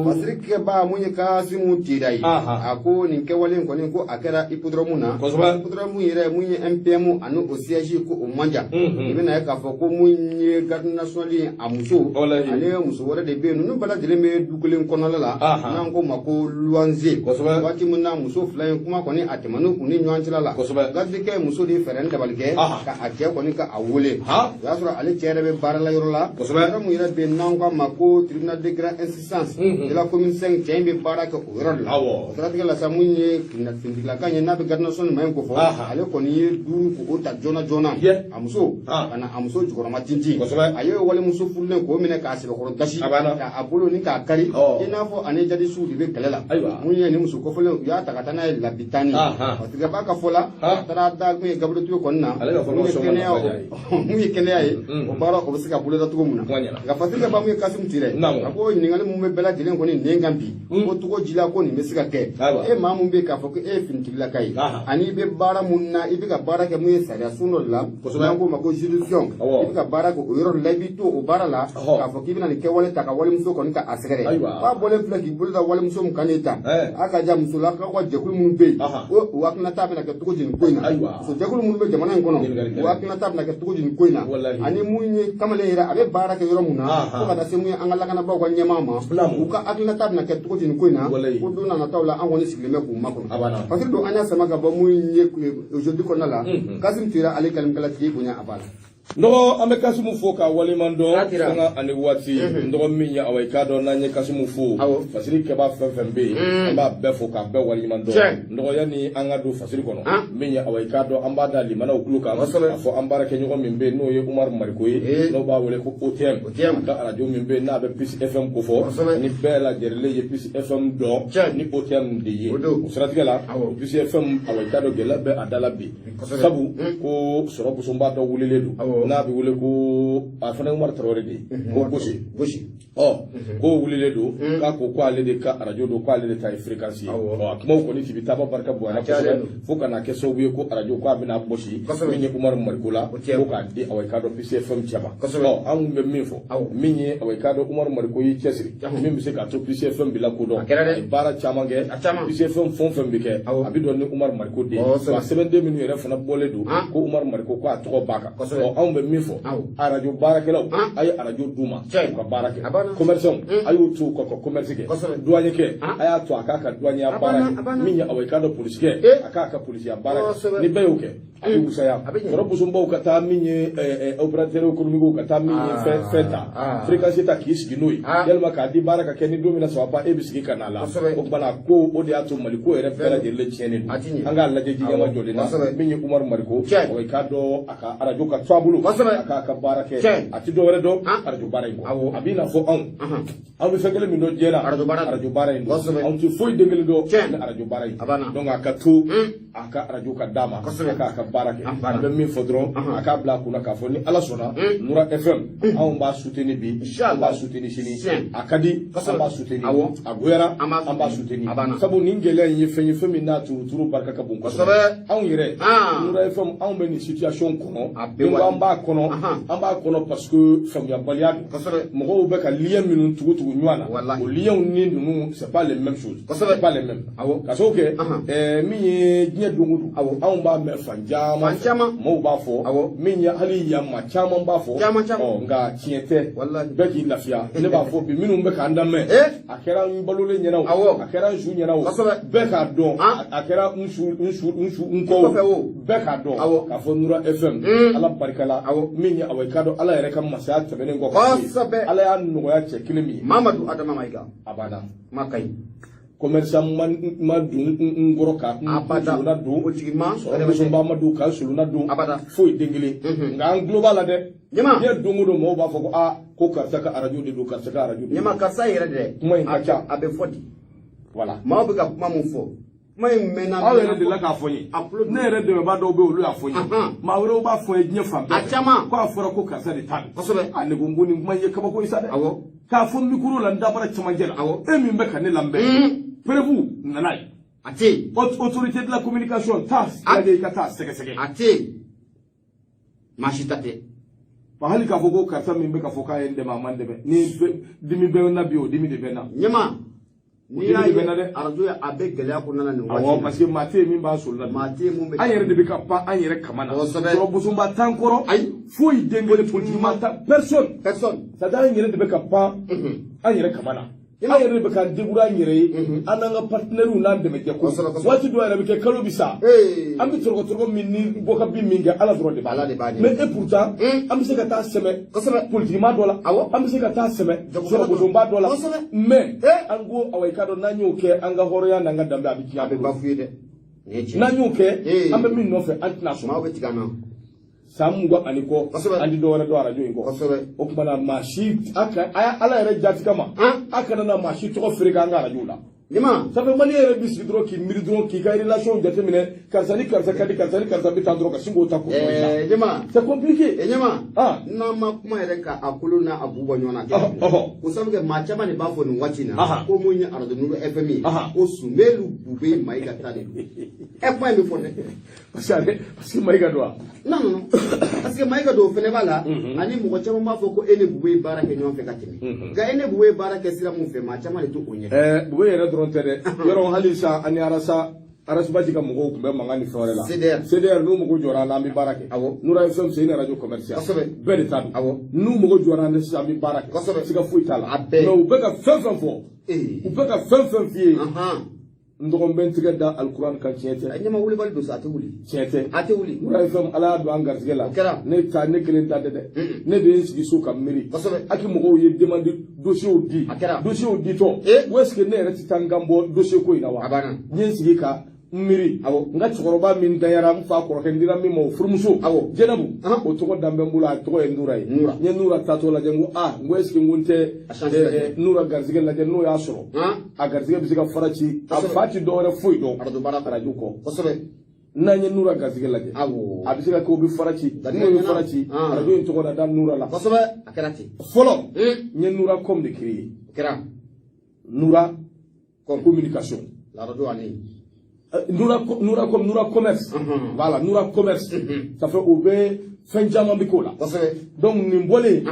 Speaker 2: Fasiri kɛbaa mun ye Kasimu Tira ye, a ko nin kɛwale in kɔni, ko a kɛra hippodrome na. Hippodrome yɛrɛ, mun ye MPM ani o siège, ko o man jan. I bɛna ye k'a fɔ ko mun ye garde nationale ye, a muso ani muso wɛrɛ de bɛ yen, ninnu bɛɛ lajɛlen bɛ du kelen kɔnɔna la, n'an ko ma ko luwanze. Waati min na muso fila in kuma kɔni a tɛmɛna u ni ɲɔgɔn cɛla la, garidikɛ muso de ye fɛɛrɛ ni dabali kɛ ka a cɛ kɔni ka a wele. O y'a sɔrɔ ale cɛ yɛrɛ bɛ baara la yɔrɔ la, yɔrɔ mun yɛrɛ bɛ yen n'an k'a ma ko tribunal de grande instance de la commune 5, cɛ in bɛ baara kɛ o yɔrɔ de la. O siratigɛ la sa, mun ye finitigilaka ye, n'a bɛ garde nationale maa in ko fɔ, ale kɔni ye duuru k'o ta joona joona, a muso ka na a muso jukɔrɔma tintin. A ye walimuso furulen k'o minɛ k'a sɛbɛkɔrɔ gasi, k'a bolo ni k'a kari, i n'a fɔ ani jadisiw de bɛ kɛlɛ la. Mun ye nin muso kɔfɔlen, u y'a ta ka taa n'a ye labitani. Parce que b'a ka fɔ la, a taara da mun ye Gabriel Touré kɔni na, mun ye kɛnɛya ye, o baara o bɛ se ka boloda cogo min na. Nka Fasiri ka ba, mun ye Kasimu Ture, a ko ɲininkali mun bɛ bɛɛ lajɛlen kɔni nɛn kan bi, ko cogo ji la ko nin bɛ se ka kɛ? E maa mun bɛ k'a fɔ ko e ye finitigilaka ye, ani i bɛ baara mun na, i bɛ ka baara kɛ mun ye sariya sun dɔ de la, n'an k'o ma ko juridiction, i bɛ ka baara kɛ o yɔrɔ de la, i b'i to o baara la k'a fɔ k'i bɛna nin kɛwale ta ka walimuso kɔni ka a sɛgɛrɛ. K'a bɔlen filɛ k'i bolo da walimuso min kan ne ta, a ka ja musolakaw ka jɛkulu minnu bɛ yen, ko u hakilinata bɛna kɛ cogo di nin ko in na? Muso jɛkulu minnu bɛ jamana in kɔnɔ, u hakilinata bɛna kɛ cogo di nin ko in na? Ani mun ye kamalen yɛrɛ, a bɛ baara kɛ yɔrɔ mun na, fo ka taa se mun ye an ka lakanabaaw ka ɲɛmaa ma, u ka hakilinata bɛna kɛ cogo di nin ko in na? Ko don nataw la, an kɔni sigilen bɛ k'u makɔnɔ. Parce que don, an y'a sama ka bɔ mun ye aujourd'hui kɔnɔna la, Kasimu Ture, ale kalimikala tigi, bonya a b'a la.
Speaker 1: N dɔgɔ, an bɛ Kasimu fo k'a waleɲuman dɔn sanga ani waati. N dɔgɔ, min ye awa, i k'a dɔn n'an ye Kasimu fo, fasiri kɛbaa fɛn fɛn bɛ yen, an b'a bɛɛ fo k'a bɛɛ waleɲuman dɔn. N dɔgɔ, yanni an ka don fasiri kɔnɔ, min ye awa, i k'a dɔn an b'a da limanaw tulo kan k'a fɔ an baarakɛɲɔgɔn min bɛ yen, n'o ye Umaru Mariko ye, n'o b'a wele ko OTM, a ka arajo min bɛ yen n'a bɛ Peace FM kofɔ, ni bɛɛ lajɛlen ye Peace FM dɔn ni OTM de ye. O siratigɛ la, Peace FM, awa, i k'a dɔn gɛlɛya bɛ a da la bi, sabu ko sɔrɔ busonba dɔ wulilen don. N'a bɛ wele ko a fana ye Umaru Tarawele de ye, ko Gosi.
Speaker 2: Gosi.
Speaker 1: Ɔ, k'o wulilen don k'a ko ko ale de ka arajo don, ko ale de ta ye fréquence ye. Ɔ, a kumaw kɔni tibi taaba barika bonyana kosɛbɛ, fo ka n'a kɛ sababu ye ko arajo k'a bɛna bɔsi min ye Umaru Mariko la, ko k'a di, awa, i k'a dɔn, PCFM cɛ ma. Ɔ, an kun bɛ min fɔ, min ye, awa, i k'a dɔn, Umaru Mariko y'i cɛsiri min bɛ se k'a to PCFM bi lakodɔn. A ye baara caman kɛ. PCFM fɛn o fɛn bɛ kɛ, a bɛ dɔn ni Umaru Mariko den ye. Wa sɛbɛnden minnu yɛrɛ fana bɔlen don ko Umaru Mariko, ko a tɔgɔ b'a kan. Ɔ, anw bɛ min fɔ, arajo baarakɛlaw, a ye arajo d'u ma u ka baara kɛ. Commerçant, a y'u to u ka commerce kɛ. Douanier kɛ, a y'a to a k'a ka douanier baara kɛ. Min ye, awa, i k'a dɔn, polisikɛ, a k'a ka polisiya baara kɛ. Ni bɛɛ y'o kɛ, a bɛ wusaya. Sɔrɔ bosonbaw ka taa min ye opérateur économique ka taa min ye fɛn ta, fréquence ta k'i sigi n'o ye, yalima k'a di baara ka kɛ, ni don min na saba ba e bɛ sigi ka na la. O tuma na ko o de y'a to Mali ko yɛrɛ bɛɛ lajɛlen tiɲɛnen don. An k'a lajɛ ji ɲɛma jɔlen na. Min ye Umaru Mariko, i k'a dɔn, a ka arajo ka to a bolo, a k'a ka baara kɛ. A tɛ dɔwɛrɛ dɔn arajo baara in kɔ. A b'i n'a fɔ anw, anw bɛ fɛn kelen min dɔn diɲɛ na, arajo baara in don. Anw tɛ foyi den kelen dɔn ni arajo baara in. Donc a ka to a ka arajo ka d'a ma, a k'a ka baara kɛ. An bɛ min fɔ dɔrɔn, a k'a bila a kunna k'a fɔ ni Ala sɔnna, Nura FM, anw b'a soutenir bi, an b'a soutenir sini. A ka di, an b'a soutenir. A goyara, an b'a soutenir. Sabu nin gɛlɛya in ye fɛn ye, fɛn min n'a turuturu barika ka bon kosɛbɛ. Anw yɛrɛ, Nura FM, anw bɛ nin situation kɔnɔ. An b'a kɔnɔ, an b'a kɔnɔ parce que faamuyabaliya don. Mɔgɔw bɛ ka lien minnu tugu tugu ɲɔgɔn na, o lienw ni ninnu, c'est pas les mêmes choses, c'est pas les mêmes. Ka sababu kɛ min ye, diɲɛ don o don, anw b'a mɛn fan caman, mɔgɔw b'a fɔ min ye, hali yan maa caman b'a fɔ. Nka tiɲɛ tɛ. Bɛɛ k'i lafiya. Ne b'a fɔ bi, minnu bɛ k'an lamɛn, a kɛra n balolen ɲɛna o, a kɛra n su ɲɛna o, bɛɛ k'a dɔn, a kɛra n su n su n su n kɔ o, bɛɛ k'a dɔn k'a fɔ Nura FM, Ala barika la, min ye, awa, i k'a dɔn, Ala yɛrɛ ka masaya tɛmɛnen kɔ, Ala y'a nɔgɔya cɛ kelen min ye,
Speaker 2: Mamadu Adama Mayiga.
Speaker 1: A banna.
Speaker 2: Ma ka ɲi.
Speaker 1: Commerçant ma don n kɔrɔ ka n solona don, sɔrɔ bosonba ma don ka n solona don, foyi den kelen. Nka an tulo b'a la dɛ. Diɲɛ don o don, mɔgɔw b'a fɔ ko aa, ko karisa ka arajo de don, karisa ka arajo de don.
Speaker 2: Ɲama, karisa yɛrɛ dɛ.
Speaker 1: Kuma in ka ca.
Speaker 2: A bɛ fɔ di.
Speaker 1: Voilà.
Speaker 2: Maaw bɛ ka kuma mun fɔ, kuma in mɛnna.
Speaker 1: Aw yɛrɛ delila k'a fɔ n ye. Ne yɛrɛ dɛmɛbaa dɔw bɛ yen, olu y'a fɔ n ye. Maa wɛrɛw b'a fɔ n ye diɲɛ fan bɛɛ.
Speaker 2: A caman.
Speaker 1: Ko a fɔra ko karisa de ta don.
Speaker 2: Kosɛbɛ.
Speaker 1: A ne ko n ko nin kuma in ye kabako ye sa dɛ. K'a fɔ micro la, n dabara cɛmancɛ la. E min bɛ ka ne lamɛn, preuve nana ye.
Speaker 2: A tɛ yen.
Speaker 1: Autorité de la communication, taa lajɛ, i ka taa sɛgɛsɛgɛ.
Speaker 2: A tɛ yen, maa si ta tɛ.
Speaker 1: Wa hali k'a fɔ ko karisa min bɛ k'a fɔ k'a ye n dɛmɛ, a ma n dɛmɛ, ni dimi bɛ n na bi, o dimi de bɛ n na.
Speaker 2: Ɲɛma, n'i y'a ye arajo ye, a bɛ gɛlɛya kɔnɔna na nin waati.
Speaker 1: Awɔ, parce que maa tɛ yen min b'a sɔrɔ la.
Speaker 2: Maa tɛ yen mun bɛ.
Speaker 1: An yɛrɛ de bɛ ka pan an yɛrɛ kama na.
Speaker 2: Kosɛbɛ.
Speaker 1: Sɔrɔ bosonba t'an kɔrɔ.
Speaker 2: Ayi.
Speaker 1: Foyi den kelen, politique ma ta, personne.
Speaker 2: Personne.
Speaker 1: C'est à dire an yɛrɛ de bɛ ka pan an yɛrɛ kama na. An yɛrɛ de bɛ k'an débrouiller an yɛrɛ ye, an n'an ka partenaires n'an dɛmɛjɛkulu. Waati dɔw yɛrɛ bɛ kɛ, kalo bi sa. An bɛ tɔrɔgɔ tɔrɔgɔ min ni bɔ ka bin min kɛ, Ala dɔrɔn de b'a.
Speaker 2: Ala de b'a ɲɛ.
Speaker 1: Mais et pourtant, an bɛ se ka taa sɛmɛ. Politique maa dɔ la. An bɛ se ka taa sɛmɛ. Sɔrɔ bosonba dɔ la. Mais an ko, awa, i k'a dɔn, n'an y'o kɛ, an ka hɔrɔnya n'an ka danbe, a bɛ tiɲɛ.
Speaker 2: A bɛ bafoué dɛ.
Speaker 1: N'an y'o kɛ, an bɛ min nɔfɛ, an tɛna sɔn.
Speaker 2: Maaw bɛ tigɛ an na.
Speaker 1: San 20 ani kɔ, an ti dɔwɛrɛ dɔn arajo in kɔ. O tuma na, maa si a ka a Ala yɛrɛ jati kama, a kana na maa si tɔgɔ feere k'an ka arajo la.
Speaker 2: Ɲama.
Speaker 1: Ça fait Mali yɛrɛ bɛ sigi dɔrɔn k'i miiri dɔrɔn, k'i ka relation jateminɛ, karisa ni karisa ka di, karisa ni karisa bɛ taa dɔrɔn, ka sin k'o ta k'o i la.
Speaker 2: Ɲama.
Speaker 1: C'est compliqué.
Speaker 2: Ɲama. N'an ma kuma yɛrɛ ka a kolo n'a a bu bɔ ɲɔgɔn na. O sabu kɛ, maa caman de b'a fɔ nin waati in na ko mun ye arajo Nuru FM ye, ko Sumelu Bube Mayiga ta de don. Ɛ, kuma in bɛ fɔ dɛ.
Speaker 1: Parce que Mayiga don wa?
Speaker 2: Non, non, non, parce que Mayiga don fɛnɛ b'a la, ani mɔgɔ caman b'a fɔ ko e ni Bube ye baara kɛ ɲɔgɔn fɛ ka tɛmɛ. Nka e ni Bube ye baara kɛ sira mun fɛ, maa caman de t'o ɲɛ.
Speaker 1: Ɛɛ, Bube yɛrɛ dɔrɔn tɛ dɛ. Yɔrɔ hali sisan, ani arasa Ras Bath ka mɔgɔw tun bɛ mankan ni fɛn wɛrɛ la.
Speaker 2: CDR.
Speaker 1: CDR, n'u mago jɔra an na, an bɛ baara kɛ. Nura FM, c'est une radio commerciale. Bɛɛ de ta don. N'u mago jɔra an na sisan, an bɛ baara kɛ. Siga foyi t'a la.
Speaker 2: A bɛɛ.
Speaker 1: Mais u bɛ ka fɛn fɛn fɔ, u bɛ ka fɛn fɛn f'i ye, n dɔgɔnin bɛ n tigɛ da alikuran kan, tiɲɛ tɛ.
Speaker 2: Ɲɛma wulibali don sa, a tɛ wuli.
Speaker 1: Tiɲɛ tɛ.
Speaker 2: A tɛ wuli.
Speaker 1: Nura FM, Ala y'a don an garijɛgɛ la.
Speaker 2: O kɛra.
Speaker 1: Ne ta, ne kelen ta tɛ dɛ. Ne de ye n sigi so ka miiri. Aki mɔgɔw ye demande dossier di.
Speaker 2: A kɛra.
Speaker 1: Dossier ditɔ. Où est-ce que ne yɛrɛ tɛ taa n kan bɔ dossier ko in na wa?
Speaker 2: A banna.
Speaker 1: N ye n sigi ka n miiri. N ka cɛkɔrɔba min danyara, n fa kɔrɔkɛ, n dira min ma, o furumuso. Jɛnɛbu. O tɔgɔ dan bɛ n bolo, a tɔgɔ ye Nura ye.
Speaker 2: Nura.
Speaker 1: N ye Nura taatɔ lajɛ, n ko aa, n ko est-ce que n ko n tɛ Nura garijɛgɛ lajɛ, n'o y'a sɔrɔ a garijɛgɛ bɛ se ka fara ci, a fa ti dɔwɛrɛ foyi dɔn
Speaker 2: arajo baara
Speaker 1: arajo kɔ.
Speaker 2: Kosɛbɛ.
Speaker 1: N'an ye Nura garisɛgɛ lajɛ,
Speaker 2: awɔ,
Speaker 1: a bɛ se ka kɛ o bɛ fara ci, n'o bɛ fara ci, arajo in tɔgɔ na da Nura la.
Speaker 2: Kosɛbɛ, a kɛra ten.
Speaker 1: Fɔlɔ, n ye Nura com de créé.
Speaker 2: O kɛra.
Speaker 1: Nura communication.
Speaker 2: La radio en ligne.
Speaker 1: Nura, Nura com, Nura commerce. Voilà, Nura commerce. Ça fait o bɛ fɛn caman bɛ k'o la. Donc nin bɔlen,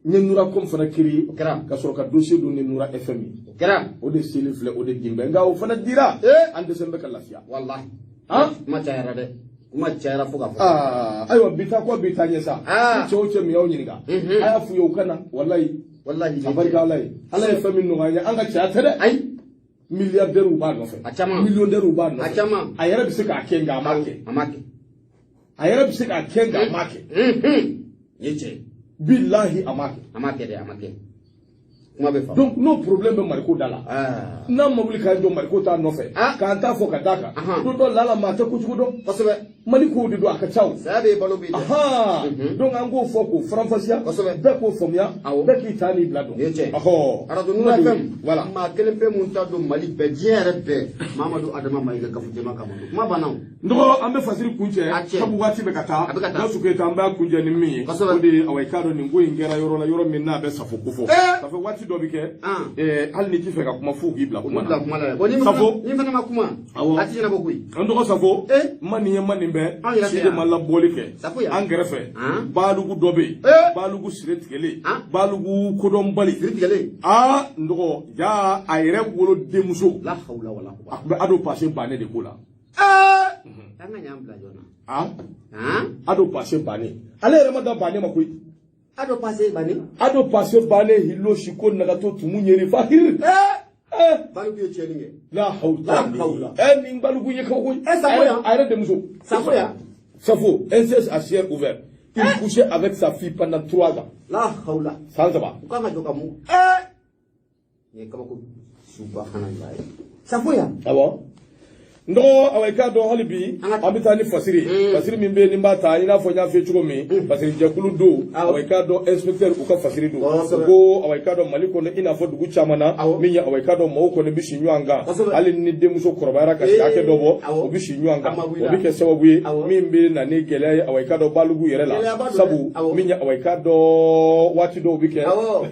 Speaker 1: n ye Nura com fana créé.
Speaker 2: O kɛra.
Speaker 1: Ka sɔrɔ ka dossier don ni Nura FM ye.
Speaker 2: O kɛra.
Speaker 1: O de seli filɛ, o de din bɛ, nka o fana dira, an dɛsɛ bɛ ka lafiya.
Speaker 2: Walahi.
Speaker 1: Han?
Speaker 2: Kuma cayara dɛ. Kuma cayara fo ka fɔ.
Speaker 1: Aa, ayiwa, bi taa kɔ, bi taa ɲɛ sa. Ni cɛ o cɛ min y'aw ɲininka, a y'a f'u ye u ka na, walayi.
Speaker 2: Walahi.
Speaker 1: A barika Ala ye. Ala ye fɛn min nɔgɔya an ye, an ka caya tɛ dɛ.
Speaker 2: Ayi.
Speaker 1: Milliardaires b'a nɔfɛ.
Speaker 2: A caman.
Speaker 1: Millionnaires b'a nɔfɛ.
Speaker 2: A caman.
Speaker 1: A yɛrɛ bɛ se k'a kɛ, nka a m'a kɛ.
Speaker 2: A m'a kɛ.
Speaker 1: A yɛrɛ bɛ se k'a kɛ, nka a m'a kɛ.
Speaker 2: Nin ye tiɲɛ ye.
Speaker 1: Bilahi, a m'a kɛ.
Speaker 2: A m'a kɛ dɛ, a m'a kɛ. Kuma bɛ faamu.
Speaker 1: Donc n'o problème bɛ Mariko da la, n'an ma wuli k'an jɔ Mariko t'a nɔfɛ, k'an t'a fɔ ka d'a kan, don dɔ la la, maa tɛ kojugu dɔn. Mali kow de don, a ka ca o.
Speaker 2: Saya bɛ yen, balo bɛ yen dɛ.
Speaker 1: Ahan. Donc an k'o fɔ k'o faranfasiya. Bɛɛ k'o faamuya. Bɛɛ k'i ta n'i bila dɔn.
Speaker 2: Nin ye tiɲɛ ye.
Speaker 1: Ɔhɔ.
Speaker 2: Arajo Nura FM.
Speaker 1: Voilà.
Speaker 2: Maa kelen pe mun ta don Mali bɛɛ, diɲɛ yɛrɛ bɛɛ. Mamadu Adama Mayiga Kafu Jɛma kama don. Kuma banna o.
Speaker 1: N dɔgɔ, an bɛ fasiri kuncɛ.
Speaker 2: A cɛ.
Speaker 1: Sabu waati bɛ ka taa.
Speaker 2: A bɛ ka taa.
Speaker 1: Gawusu Keyita, an b'a kuncɛ ni min ye, o de ye, awa, i k'a dɔn nin ko in kɛra yɔrɔ la, yɔrɔ min n'a bɛ Safo kofɔ. Ça fait waati dɔ bɛ kɛ, hali ni t'i fɛ ka kuma, f'u k'i bila kuma
Speaker 2: bila
Speaker 1: na.
Speaker 2: Kuma la dɛ. Bon, ni
Speaker 1: Safo.
Speaker 2: ni fana ma kuma.
Speaker 1: Awɔ.
Speaker 2: A ti ɲɛnabɔ koyi.
Speaker 1: An dɔgɔ Safo, ma nin ye, ma nin bɛɛ
Speaker 2: Anw yɛrɛ fɛ
Speaker 1: si de
Speaker 2: yan.
Speaker 1: ma labɔli kɛ.
Speaker 2: Safo yan.
Speaker 1: An kɛrɛfɛ, balugu dɔ bɛ yen, balugu siri tigɛlen, balugu kodɔnbali.
Speaker 2: Siri tigɛlen.
Speaker 1: Aa, n dɔgɔ, ja a yɛrɛ wolo denmuso,
Speaker 2: La hawla wala quwwata.
Speaker 1: a tun bɛ ado passé bannen de ko la.
Speaker 2: An ka ɲan bila joona.
Speaker 1: Ado passé bannen, ale yɛrɛ ma da bannen ma koyi.
Speaker 2: Ado passé bannen.
Speaker 1: Ado passé bannen, hilo siko nagato tumu ɲeri fa hiri.
Speaker 2: Balugu ye tiɲɛni kɛ.
Speaker 1: La hawla.
Speaker 2: La hawla.
Speaker 1: Nin balugu ye kabako ye.
Speaker 2: Safo yan.
Speaker 1: A yɛrɛ denmuso.
Speaker 2: Safo yan.
Speaker 1: Safo, inceste à ciel ouvert. Il couchait avec sa fille pendant 3 ans.
Speaker 2: La hawla.
Speaker 1: San 3.
Speaker 2: U kan ka jɔ ka mun? Nin ye kabako. Subhanallah. Safo yan.
Speaker 1: Awɔ. N dɔgɔ, awa, i k'a dɔn hali bi an bɛ taa ni fasiri ye. Fasiri min bɛ yen ni n b'a ta, i n'a fɔ n y'a f'i ye cogo min, fasiri jɛkulu don. Awa, i k'a dɔn inspecteur u ka fasiri don. U ko, awa, i k'a dɔn Mali kɔnɔ, i n'a fɔ dugu caman na, min ye, awa, i k'a dɔn maaw kɔni bɛ si ɲɔgɔn kan. Hali ni denmuso kɔrɔbayara ka se hakɛ dɔ bɔ, u bɛ si ɲɔgɔn kan. O bɛ kɛ sababu ye min bɛ na ni gɛlɛya ye, awa, i k'a dɔn balugu yɛrɛ la. Sabu min ye, awa, i k'a dɔn waati dɔw bɛ kɛ.
Speaker 2: Awɔ.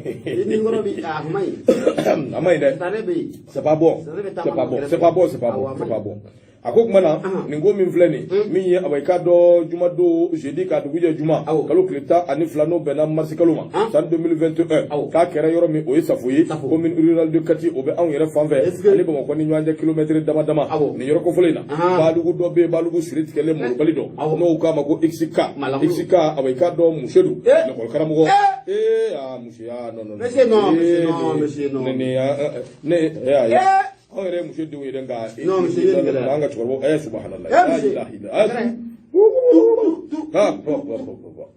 Speaker 2: Ni kɔrɔ bi a ma ɲi.
Speaker 1: A ma ɲi dɛ.
Speaker 2: Sitanɛ bɛ yen.
Speaker 1: C'est pas bon. C'est pas bon. C'est pas bon. C'est pas bon. C'est pas bon. A ko kuma na, nin ko min filɛ nin, min ye, awa, i k'a dɔn juma don, jeudi k'a dugujɛ juma, kalo tile 12, n'o bɛnna marisi kalo ma, san 2021, k'a kɛra yɔrɔ min, o ye Safo ye, commune rurale de Kati, o bɛ anw yɛrɛ fan fɛ, ani Bamakɔ ni ɲɔgɔn cɛ kilomɛtiri dama dama. Nin yɔrɔ kofɔlen in na, balugu dɔ bɛ yen, balugu siri tigɛlen, molobali dɔ, n'o k'a ma ko XK. XK, awa, i k'a dɔn muso don, lekɔli karamɔgɔ. Ee, aa, muso ya, non non.
Speaker 2: Monsieur, non, monsieur, non, monsieur, non.
Speaker 1: Ne ne ne ayi, anw yɛrɛ ye muso denw ye dɛ, nka
Speaker 2: Non, monsieur, ye nin gɛlɛya.
Speaker 1: an ka cɛkɔrɔbaw, subhanallah.
Speaker 2: Eh, monsieur.
Speaker 1: La ilaha illallah. Ah, bon, bon, bon, bon, bon.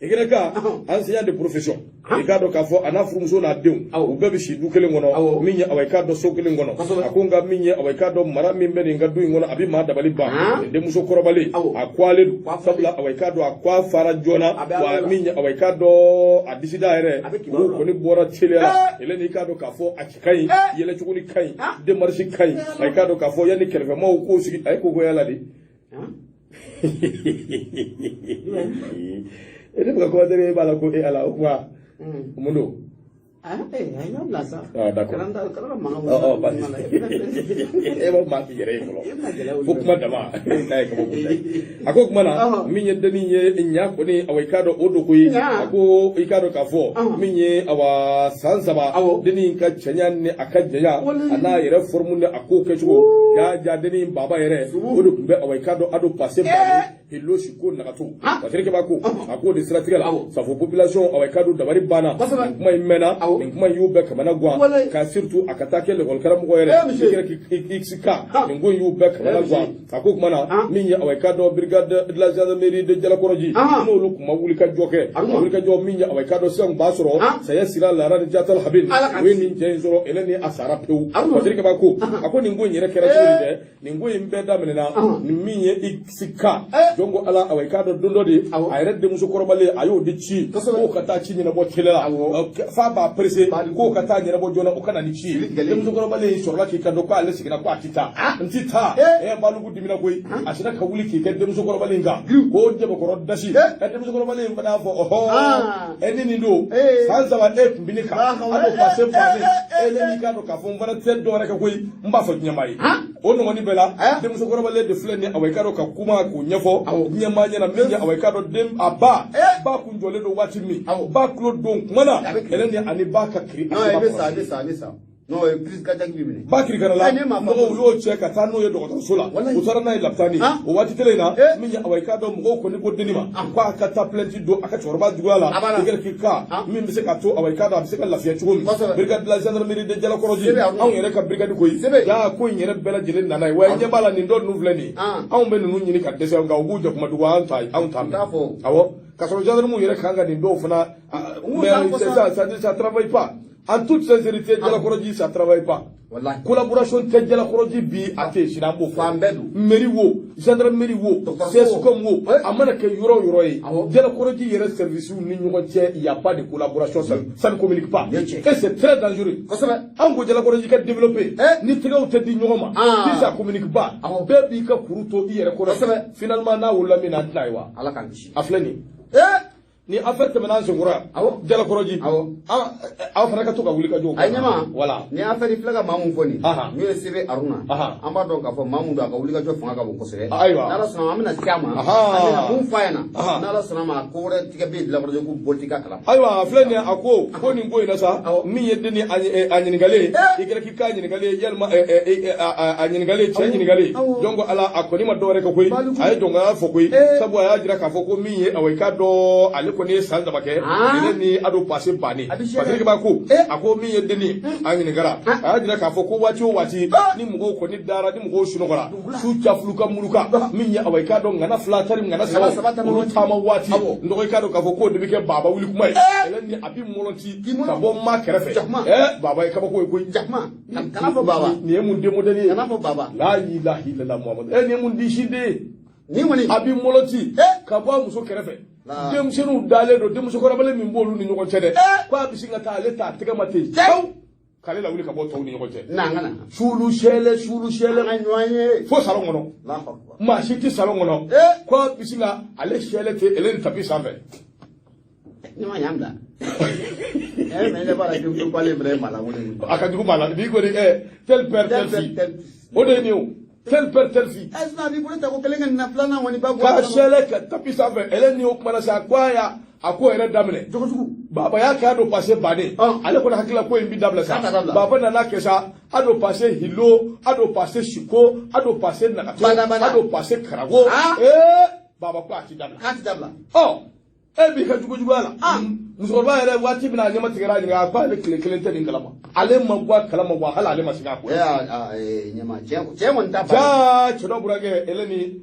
Speaker 1: I ka enseignant de profession, i k'a dɔn k'a fɔ a n'a furumuso n'a denw, u bɛɛ bɛ si du kelen kɔnɔ, min ye, awa, i k'a dɔn so kelen kɔnɔ. A ko nka min ye, awa, i k'a dɔn mara min bɛ nin ka du in kɔnɔ, a bɛ maa dabali ban. Nin denmuso kɔrɔbalen, a kɔalen don, sabula, awa, i k'a dɔn a kɔ fara joona. Wa min ye, awa, i k'a dɔn a disida yɛrɛ, olu kɔni bɔra teliya la. Ele i k'a dɔn k'a fɔ a cɛ ka ɲi, yɛlɛcogo ni ka ɲi, démarche ka ɲi. A i k'a dɔn k'a fɔ yanni kɛrɛfɛmaaw k'o sigi, a ye ko goya la de. E ne bɛ ka commentaire, e b'a la ko e Ala, o kuma mun don?
Speaker 2: Ah, a y'a bila sa.
Speaker 1: Ah, d'accord.
Speaker 2: Kana mankan.
Speaker 1: Ɔ ɔ, basi e b'a maa k'i yɛrɛ ye fɔlɔ, fo kuma dama n'a ye kabako ta ye. A ko kuma na, min ye dennin ye ɲa kɔni, awa, i k'a dɔn o don koyi. A ko i k'a dɔn k'a fɔ min ye, awa, san 3, dennin ka cɛɲa ni a ka janya, a n'a yɛrɛ forme ni a ko kɛcogo, ja ja, dennin baba yɛrɛ, o de tun bɛ, awa, i k'a dɔn ado passé bannen hilosi ko nagato. Parce que b'a ko a k'o de siratigɛ la, Safo population, awa, i k'a dɔn dabali banna. Nin kuma in mɛnna, nin kuma in y'u bɛɛ kamana gan, ka surtout a ka taa kɛ lekɔli karamɔgɔ yɛrɛ XK, nin ko in y'u bɛɛ kamana gan. A ko kuma na, min ye, awa, i k'a dɔn brigade de la gendarmerie de Jalakɔrɔji, n'olu tun ma wuli ka jɔ kɛ, wuli ka jɔ min ye, awa, i k'a dɔn sisan b'a sɔrɔ saya sira lara ni jatal habin, o ye nin cɛ in sɔrɔ, ele ni a sara pewu. Parce que b'a ko, a ko nin ko in yɛrɛ kɛra cogo di dɛ? Nin ko in bɛɛ daminɛna ni min ye XK, jɔn ko Ala, awa, i k'a dɔn don dɔ de, a yɛrɛ denmuso kɔrɔbalen, a y'o de ci k'o ka taa ci ɲɛnabɔ teliya la, f'a b'a pressé k'o ka taa ɲɛnabɔ joona, o ka na ni ci ye. Denmusokɔrɔbalen in sɔrɔla k'i kanto k'ale seginna, ko a ti taa, n ti taa. Ɛ, Balugu dimina koyi, a sinna ka wuli k'i kɛ denmusokɔrɔbalen kan k'o jabakɔrɔ dasi. Ɛ, denmusokɔrɔbalen in fana y'a fɔ: ɔhɔ, ɛ, ni nin don san 3 e tun bɛ ne kan, a don passé bannen. E ne n'i k'a dɔn k'a fɔ n fana tɛ dɔwɛrɛ kɛ koyi, n b'a fɔ diɲɛmaa ye. O nɔgɔni bɛɛ la, denmusokɔrɔbalen de filɛ nin ye, awa, i k'a dɔn ka kuma k'o ɲɛfɔ diɲɛmaa ɲɛna min ye, awa, i k'a dɔn den a ba kun jɔlen don waati min, ba tulo don kuma na, kɛlɛ ni ani ba ka kiri.
Speaker 2: Non, i bɛ sa, i bɛ sa, i bɛ sa. Non, crise cardiaque b'i minɛ.
Speaker 1: Ba kirikara la, mɔgɔw y'o cɛ ka taa n'o ye dɔgɔtɔrɔso la. U taara n'a ye lapitani o waati kelen in na. Min ye, awa, i k'a dɔn mɔgɔw kɔni ko denni ma k'a ka taa plainte don a ka cɛkɔrɔba juguya la, i ka min bɛ se k'a to, awa, i k'a dɔn a bɛ se ka lafiya cogo min. Brigade de la gendarmerie de Jalakɔrɔji, anw yɛrɛ ka brigade koyi, jaa ko in yɛrɛ bɛɛ lajɛlen nana ye wa. I ɲɛ b'a la, nin dɔ ninnu filɛ nin ye, anw bɛ ninnu ɲini ka dɛsɛ, nka u b'u jɔ kuma dugu, an ta, anw t'a mɛn. Awɔ, k'a sɔrɔ gendarme yɛrɛ kan ka nin dɔw fana, mais ça travaille pas. En toute sincérité, Jalakɔrɔji, ça travaille pas. Collaboration tɛ Jalakɔrɔji bi, a tɛ yen sini, an b'o fɔ.
Speaker 2: Fan bɛɛ don.
Speaker 1: Mairie wo, gendarmerie wo, CSCOM wo, a mana kɛ yɔrɔ o yɔrɔ ye, Jalakɔrɔji yɛrɛ service ni ɲɔgɔn cɛ, il y a pas de collaboration, ça ne communique pas. Et c'est très dangereux. An ko Jalakɔrɔji ka développer, ni tɛgɛw tɛ di ɲɔgɔn ma, si ça communique pas, bɛɛ b'i ka kuru to i yɛrɛ kɔrɔ. Finalement, n'a wolola min na, an tɛna ye wa.
Speaker 2: Ala k'an kisi.
Speaker 1: A filɛ nin ye. Ni affaire tɛmɛna an senkɔrɔ yan, Jalakɔrɔji, aw fana ka to ka wuli ka jɔ.
Speaker 2: A ɲɛma.
Speaker 1: Voilà.
Speaker 2: Ni affaire filɛ ka maa mun fɔ nin, n'o ye Sebe Aruna, an b'a dɔn k'a fɔ maa mun don, a ka wuli ka jɔ fanga ka bon kosɛbɛ. N'Ala sɔnna, an bɛna se a ma, an bɛna mun f'a ɲɛna. N'Ala sɔnna ma, ko wɛrɛ tigɛ bɛ yen Jalakɔrɔji k'u bɔ t'i ka kalan.
Speaker 1: Ayiwa, a filɛ nin ye, a ko ko nin ko in na sa, min ye den ni a ɲininkalen, i kɛra k'i k'a ɲininkalen, yalima a ɲininkalen, cɛ ɲininkalen, donc ala a kɔni ma dɔwɛrɛ kɛ koyi, a ye dɔnkaya fɔ koyi, sabu a y'a jira k'a fɔ ko min ye, awa, i k'a dɔn ale kɔni ye san 3 kɛ, ale ni a don passé bannen. Patrick b'a ko, a ko min ye denni ye, a ɲininkara, a y'a jira k'a fɔ ko waati o waati ni mɔgɔw kɔni dara, ni mɔgɔw sunɔgɔra, su cafulu ka muluka min ye, awa, i k'a dɔn ŋana fila tari ŋana saba olu taama waati, n dɔgɔ, i k'a dɔn k'a fɔ k'o de bɛ kɛ baaba wuli kuma ye, ale ni a bɛ mɔlɔti ka bɔ maa kɛrɛfɛ. Ɛ, baaba ye kabako ye koyi.
Speaker 2: Jakuma, kana fɔ baba.
Speaker 1: Nin ye mun den modèle ye?
Speaker 2: Kana fɔ baba.
Speaker 1: La ilaha illallah Muhammad. Ɛ, nin ye mun di si den ye?
Speaker 2: Nin kɔni.
Speaker 1: A bɛ mɔlɔti ka bɔ a muso kɛrɛfɛ, denmisɛnninw dalen don, denmusokɔrɔbalen min b'olu ni ɲɔgɔn cɛ dɛ, ko a bɛ sin ka taa ale ta a tɛgɛ ma ten k'ale lawuli ka bɔ tɔw ni ɲɔgɔn cɛ.
Speaker 2: Na an ka na.
Speaker 1: Sulu sɛlɛ, sulu sɛlɛ.
Speaker 2: An ka ɲɔgɔn ye.
Speaker 1: Fo salon kɔnɔ, maa si tɛ salon kɔnɔ, ko a bɛ sin ka ale sɛlɛ ten, ele ni tapis sanfɛ.
Speaker 2: Ne ma ɲan bila. Ɛ, mais ne b'a la, denmuso balen fana ye maa lankolon ye.
Speaker 1: A ka jugu maa la n'i kɔni, ɛ, tel père tel fille, o de ye nin ye o, tel père tel fille.
Speaker 2: Ɛ, sinon a b'i bolo ta ko kelen kɛ nin na, filanan kɔni ba bɔ.
Speaker 1: K'a sɛlɛ ka tapis sanfɛ, ele ni o kumana sa, ko a y'a a ko yɛrɛ daminɛ.
Speaker 2: Jogojugu.
Speaker 1: Baba y'a kɛ a don passé bannen, ale kɔni hakilila ko in bi dabila sa. Baba nana kɛ sa, a don passé hilo, a don passé siko, a don passé nagato, a don passé karago. Ee, baba ko a ti dabila.
Speaker 2: K'a ti dabila.
Speaker 1: Ɔ, e b'i ka jugujuguya la. Musokɔrɔba yɛrɛ, waati min na a ɲɛma tigɛra, a ɲininka, a ko ale tile kelen tɛ nin kalama, ale ma bɔ a kalama wa, hali ale ma segin a ko.
Speaker 2: Ɲɛma, cɛ kɔni ta.
Speaker 1: Jaa, cɛ dɔ burankɛ, ele ni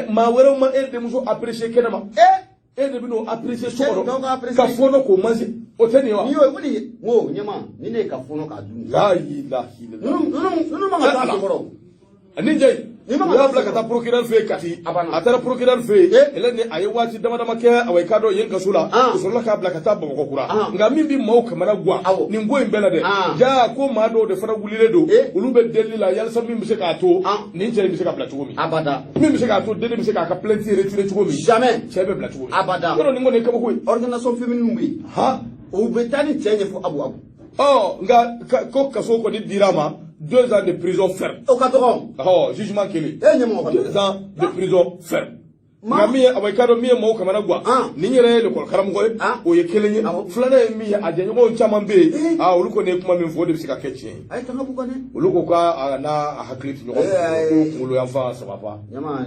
Speaker 1: maa wɛrɛw ma e denmuso apprécier kɛnɛ ma, e de bɛ n'o apprécier so kɔnɔ, ka fɔɔnɔ k'o manse, o tɛ nin ye wa?
Speaker 2: N'i y'o wuli, n ko ɲɛma, ni ne ye ka fɔɔnɔ k'a dun.
Speaker 1: La ilaha illallah.
Speaker 2: Ninnu man ka taa a kɔrɔ.
Speaker 1: Ni jɛ u y'a bila ka taa procureur fɛ yen Kati, a taara procureur fɛ yen, ele ni a ye waati dama dama kɛ, awa, i k'a dɔn yen kaso la, u sɔrɔla k'a bila ka taa Bamakɔ kura. Nka min bɛ maaw kamana gan nin ko in bɛɛ la dɛ, jaa ko maa dɔw de fana wulilen don, olu bɛ delili la yalisa min bɛ se k'a to nin cɛ in bɛ se ka bila cogo min, min bɛ se k'a to denni bɛ se k'a ka plainte retirer cogo min.
Speaker 2: Jamais.
Speaker 1: Cɛ bɛ bila cogo min.
Speaker 2: Abada.
Speaker 1: Yɔrɔ nin kɔni ye kabako ye.
Speaker 2: Organisation féminine bɛ yen. O bɛ taa ni cɛ ɲɛfɔ abu abu.
Speaker 1: Ɔ, nka ko kaso kɔni dira a ma, 2 ans de prison ferme.
Speaker 2: O ka dɔgɔ.
Speaker 1: Ɔ, jugement kelen.
Speaker 2: E ɲɛmɔgɔ ka dɔgɔ.
Speaker 1: 2 ans de prison ferme. Nka min ye, awa, i k'a dɔn min ye maaw kamana gan, nin yɛrɛ ye lekɔli karamɔgɔ ye, o ye kelen ye. Filanan ye min ye, a jɛɲɔgɔnw caman bɛ yen, aa, olu kɔni ye kuma min fɔ, o de bɛ se ka kɛ tiɲɛ ye.
Speaker 2: A ye tanga b'u kan dɛ.
Speaker 1: Olu ko k'a n'a hakili tɛ ɲɔgɔn fɛ, ko kunkolo yanfan saba fa.
Speaker 2: Ɲama.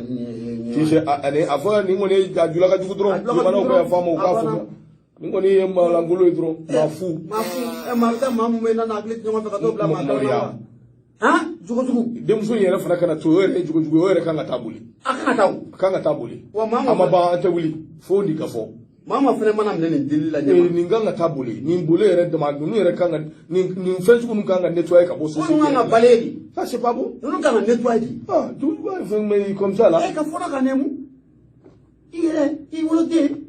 Speaker 1: Tu sais, ani a fɔ nin kɔni ye a jula ka jugu dɔrɔn, jamanaw ka yafa ma, u k'a fɔ nin kɔni ye maalankolon ye dɔrɔn, maa fu.
Speaker 2: Maa fu, ɛ, maa bɛ taa maa mun bɛ yen n'a hakili tɛ ɲɔgɔn fɛ ka t'o bila maa kalama wa? Han, jogojugu.
Speaker 1: Denmuso in yɛrɛ fana kana to, o yɛrɛ ye jogojugu ye, o yɛrɛ kan ka taa boli.
Speaker 2: A kan ka taa o.
Speaker 1: A kan ka taa boli.
Speaker 2: Wa maa
Speaker 1: a ma ban, an tɛ wuli fo nin ka fɔ.
Speaker 2: Maa ma fana mana minɛ nin deli la ɲɛma.
Speaker 1: Nin kan ka taa boli, nin boli yɛrɛ dama, ninnu yɛrɛ kan ka nin fɛn sugu ninnu kan ka nettoyer ka bɔ société.
Speaker 2: Ninnu kan ka balayer de.
Speaker 1: Ça, c'est pas bon.
Speaker 2: Ninnu kan ka nettoyer de.
Speaker 1: Ah, jogojugu ye fɛn mais comme ça là.
Speaker 2: E ka fɔlɔ ka nɛmu. I yɛrɛ, i woloden.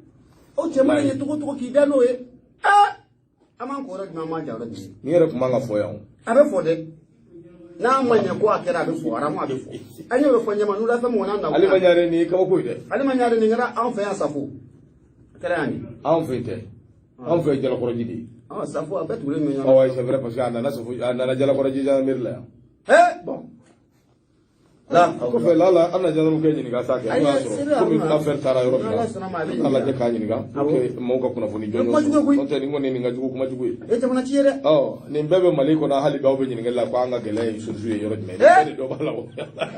Speaker 2: O cɛ mana ɲɛ cogo cogo k'i da n'o ye. Aa. An b'an ko yɔrɔ jumɛn, an b'an ja yɔrɔ jumɛn?
Speaker 1: Nin yɛrɛ tun man ka fɔ yan o.
Speaker 2: A bɛ fɔ dɛ, n'a ma ɲɛ ko a kɛra, a bɛ fɔ aramu, a bɛ fɔ, an y'o de fɔ ɲɛma n'u la fɛn min kɔni na.
Speaker 1: Alima Ɲare, nin ye kabako ye dɛ.
Speaker 2: Alima Ɲare, nin kɛra anw fɛ yan Safo, a kɛra yan de.
Speaker 1: Anw fɛ tɛ, anw fɛ Jalakɔrɔji de ye.
Speaker 2: Ɔ, Safo, a bɛɛ tugulen bɛ ɲɔgɔn
Speaker 1: na. Ouais, c'est vrai, parce que a nana Safo, a nana Jalakɔrɔji gendarmerie la yan.
Speaker 2: Bon.
Speaker 1: Kɔfɛ la an na gendarme kɛ ɲininka sa kɛ, n'o y'a sɔrɔ komi affaire taara yɔrɔ min na, an lajɛ k'a ɲininka pour que maaw ka kunnafoni jɔnjɔn sɔrɔ. N'o tɛ, nin kɔni, nin ka jugu, kuma jugu ye.
Speaker 2: E jamana ci ye dɛ.
Speaker 1: Ɔ, nin bɛɛ bɛ Mali kɔnɔ, hali bi aw bɛ ɲininkali la ko an ka gɛlɛya ye source ye yɔrɔ jumɛn? Nin bɛɛ de dɔ b'a la o.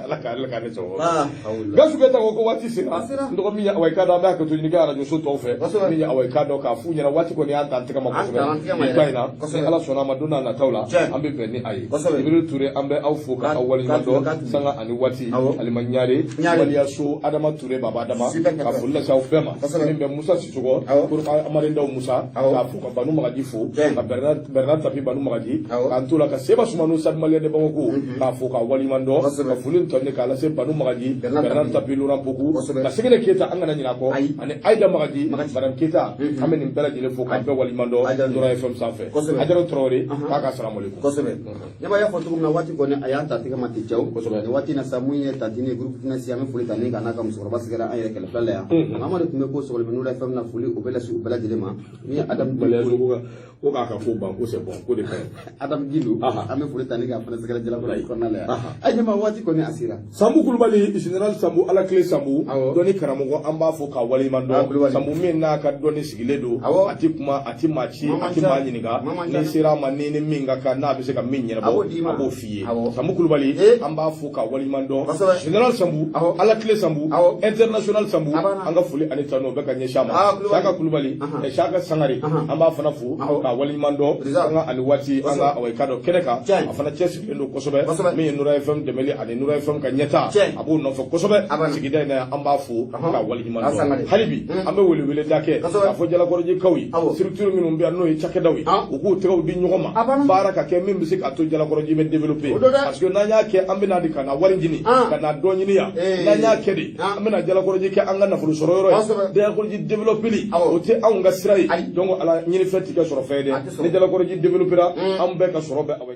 Speaker 1: Ala ka ne sɔn. Gasu Keyita ko waati sera. N dɔgɔ min ye, awa, i k'a dɔn, an bɛ hakɛto ɲini kɛ arajo so tɔw fɛ min ye, awa, i k'a dɔn k'a f'u ɲɛna, waati kɔni y'an ta an tɛgɛ ma kosɛbɛ nin ba in na. Ni Ala sɔnna a ma, don n'a nataw la, an bɛ bɛn ni a ye. Jibril Ture, an bɛ aw fo ka aw waleɲuman dɔn sanga ani waati. Alima Ɲare, Waliyaso, Adama Ture, Baba Adama, ka foli lase aw bɛɛ ma. Min bɛ Musa Sisɔgɔ, Amarindaw Musa, k'a fo, ka Banu Magaji fo, ka Bernard Tapi, Banu Magaji, k'an to la ka Seba Sumanu, Stade Malien de Bamako, k'a fo k'a waleɲuman dɔn, ka foli nin tɔ k'a lase Banu Magaji, Bernard Tapi, Laurent Pokou, ka Segene Keyita, an kana ɲinɛ a kɔ, ani Ayida Magaji, Madame Keyita. An bɛ nin bɛɛ lajɛlen fo k'a bɛɛ waleɲuman dɔn Nora FM sanfɛ. Ajara Tarawele k'a ka salamualeykum.
Speaker 2: Kosɛbɛ, ɲɛma y'a fɔ cogo min na, waati kɔni a y'a ta tɛgɛ ma ten cɛw. Kosɛbɛ, nin waati in na sa, mun ye tantini groupe finance, an bɛ foli ta ni ka n'a ka musokɔrɔba sɛgɛrɛ an yɛrɛ kɛlɛ fila la yan. Mamadu tun bɛ ko sɔgɔli bɛ Nura FM na, foli o bɛ lase u bɛɛ lajɛlen ma. Min ye Adamu
Speaker 1: Ko k'a ka ko ban, ko c'est bon, ko de ka ɲi.
Speaker 2: Adamu Gindo, an bɛ foli ta ni k'a fana sɛgɛrɛ Jalakɔrɔ kɔnɔna la yan. A ɲɛma, waati kɔni a sera.
Speaker 1: Sanbu Kulubali, général Sanbu, Ala kile Sanbu, dɔnni karamɔgɔ, an b'a fɔ k'a waleɲuman dɔn. Sanbu min n'a ka dɔnni sigilen don, a ti kuma, a ti maa ci, a ti maa ɲininka. N'i sera a ma, ni ni min ka kan, n'a bɛ se ka min ɲɛnabɔ, a b'o f'i ye. Sanbu Kulubali, an b'a fo k'a waleɲuman dɔn. Général Sanbu, Ala kile Sanbu, international Sanbu, an ka foli ani tanu o bɛ ka ɲɛsin a ma. Saka Kulubali, Saka Sangare, an b'a fana fo k'a waleɲuman dɔn an ka ani waati an ka awa i ka dɔn kɛnɛ kan, a fana cɛsirilen don kosɛbɛ. Min ye Nura FM dɛmɛli ani Nura FM ka ɲɛtaa, a b'o nɔfɛ kosɛbɛ sigida in na yan. An b'a fo k'a waleɲuman dɔn. Hali bi an bɛ weleweleda kɛ k'a fɔ Jalakɔrɔjikaw ye, structure minnu bɛ yan, n'o ye cakɛdaw ye, u k'u tɛgɛw di ɲɔgɔn ma, baara ka kɛ min bɛ se k'a to Jalakɔrɔji bɛ développer, parce que n'an y'a kɛ, an bɛna de ka na wari ɲini, ka na dɔ ɲini yan. N'an y'a kɛ de, an bɛna Jalakɔrɔji kɛ an ka nafolo sɔrɔ yɔrɔ ye. Jalakɔrɔji développeli, o tɛ anw ka sira ye. Donc ala ɲinifɛn ti kɛ sɔrɔ fɛn ye dɛ. Ni Jalakɔrɔji développera, an bɛɛ ka sɔrɔ bɛ aw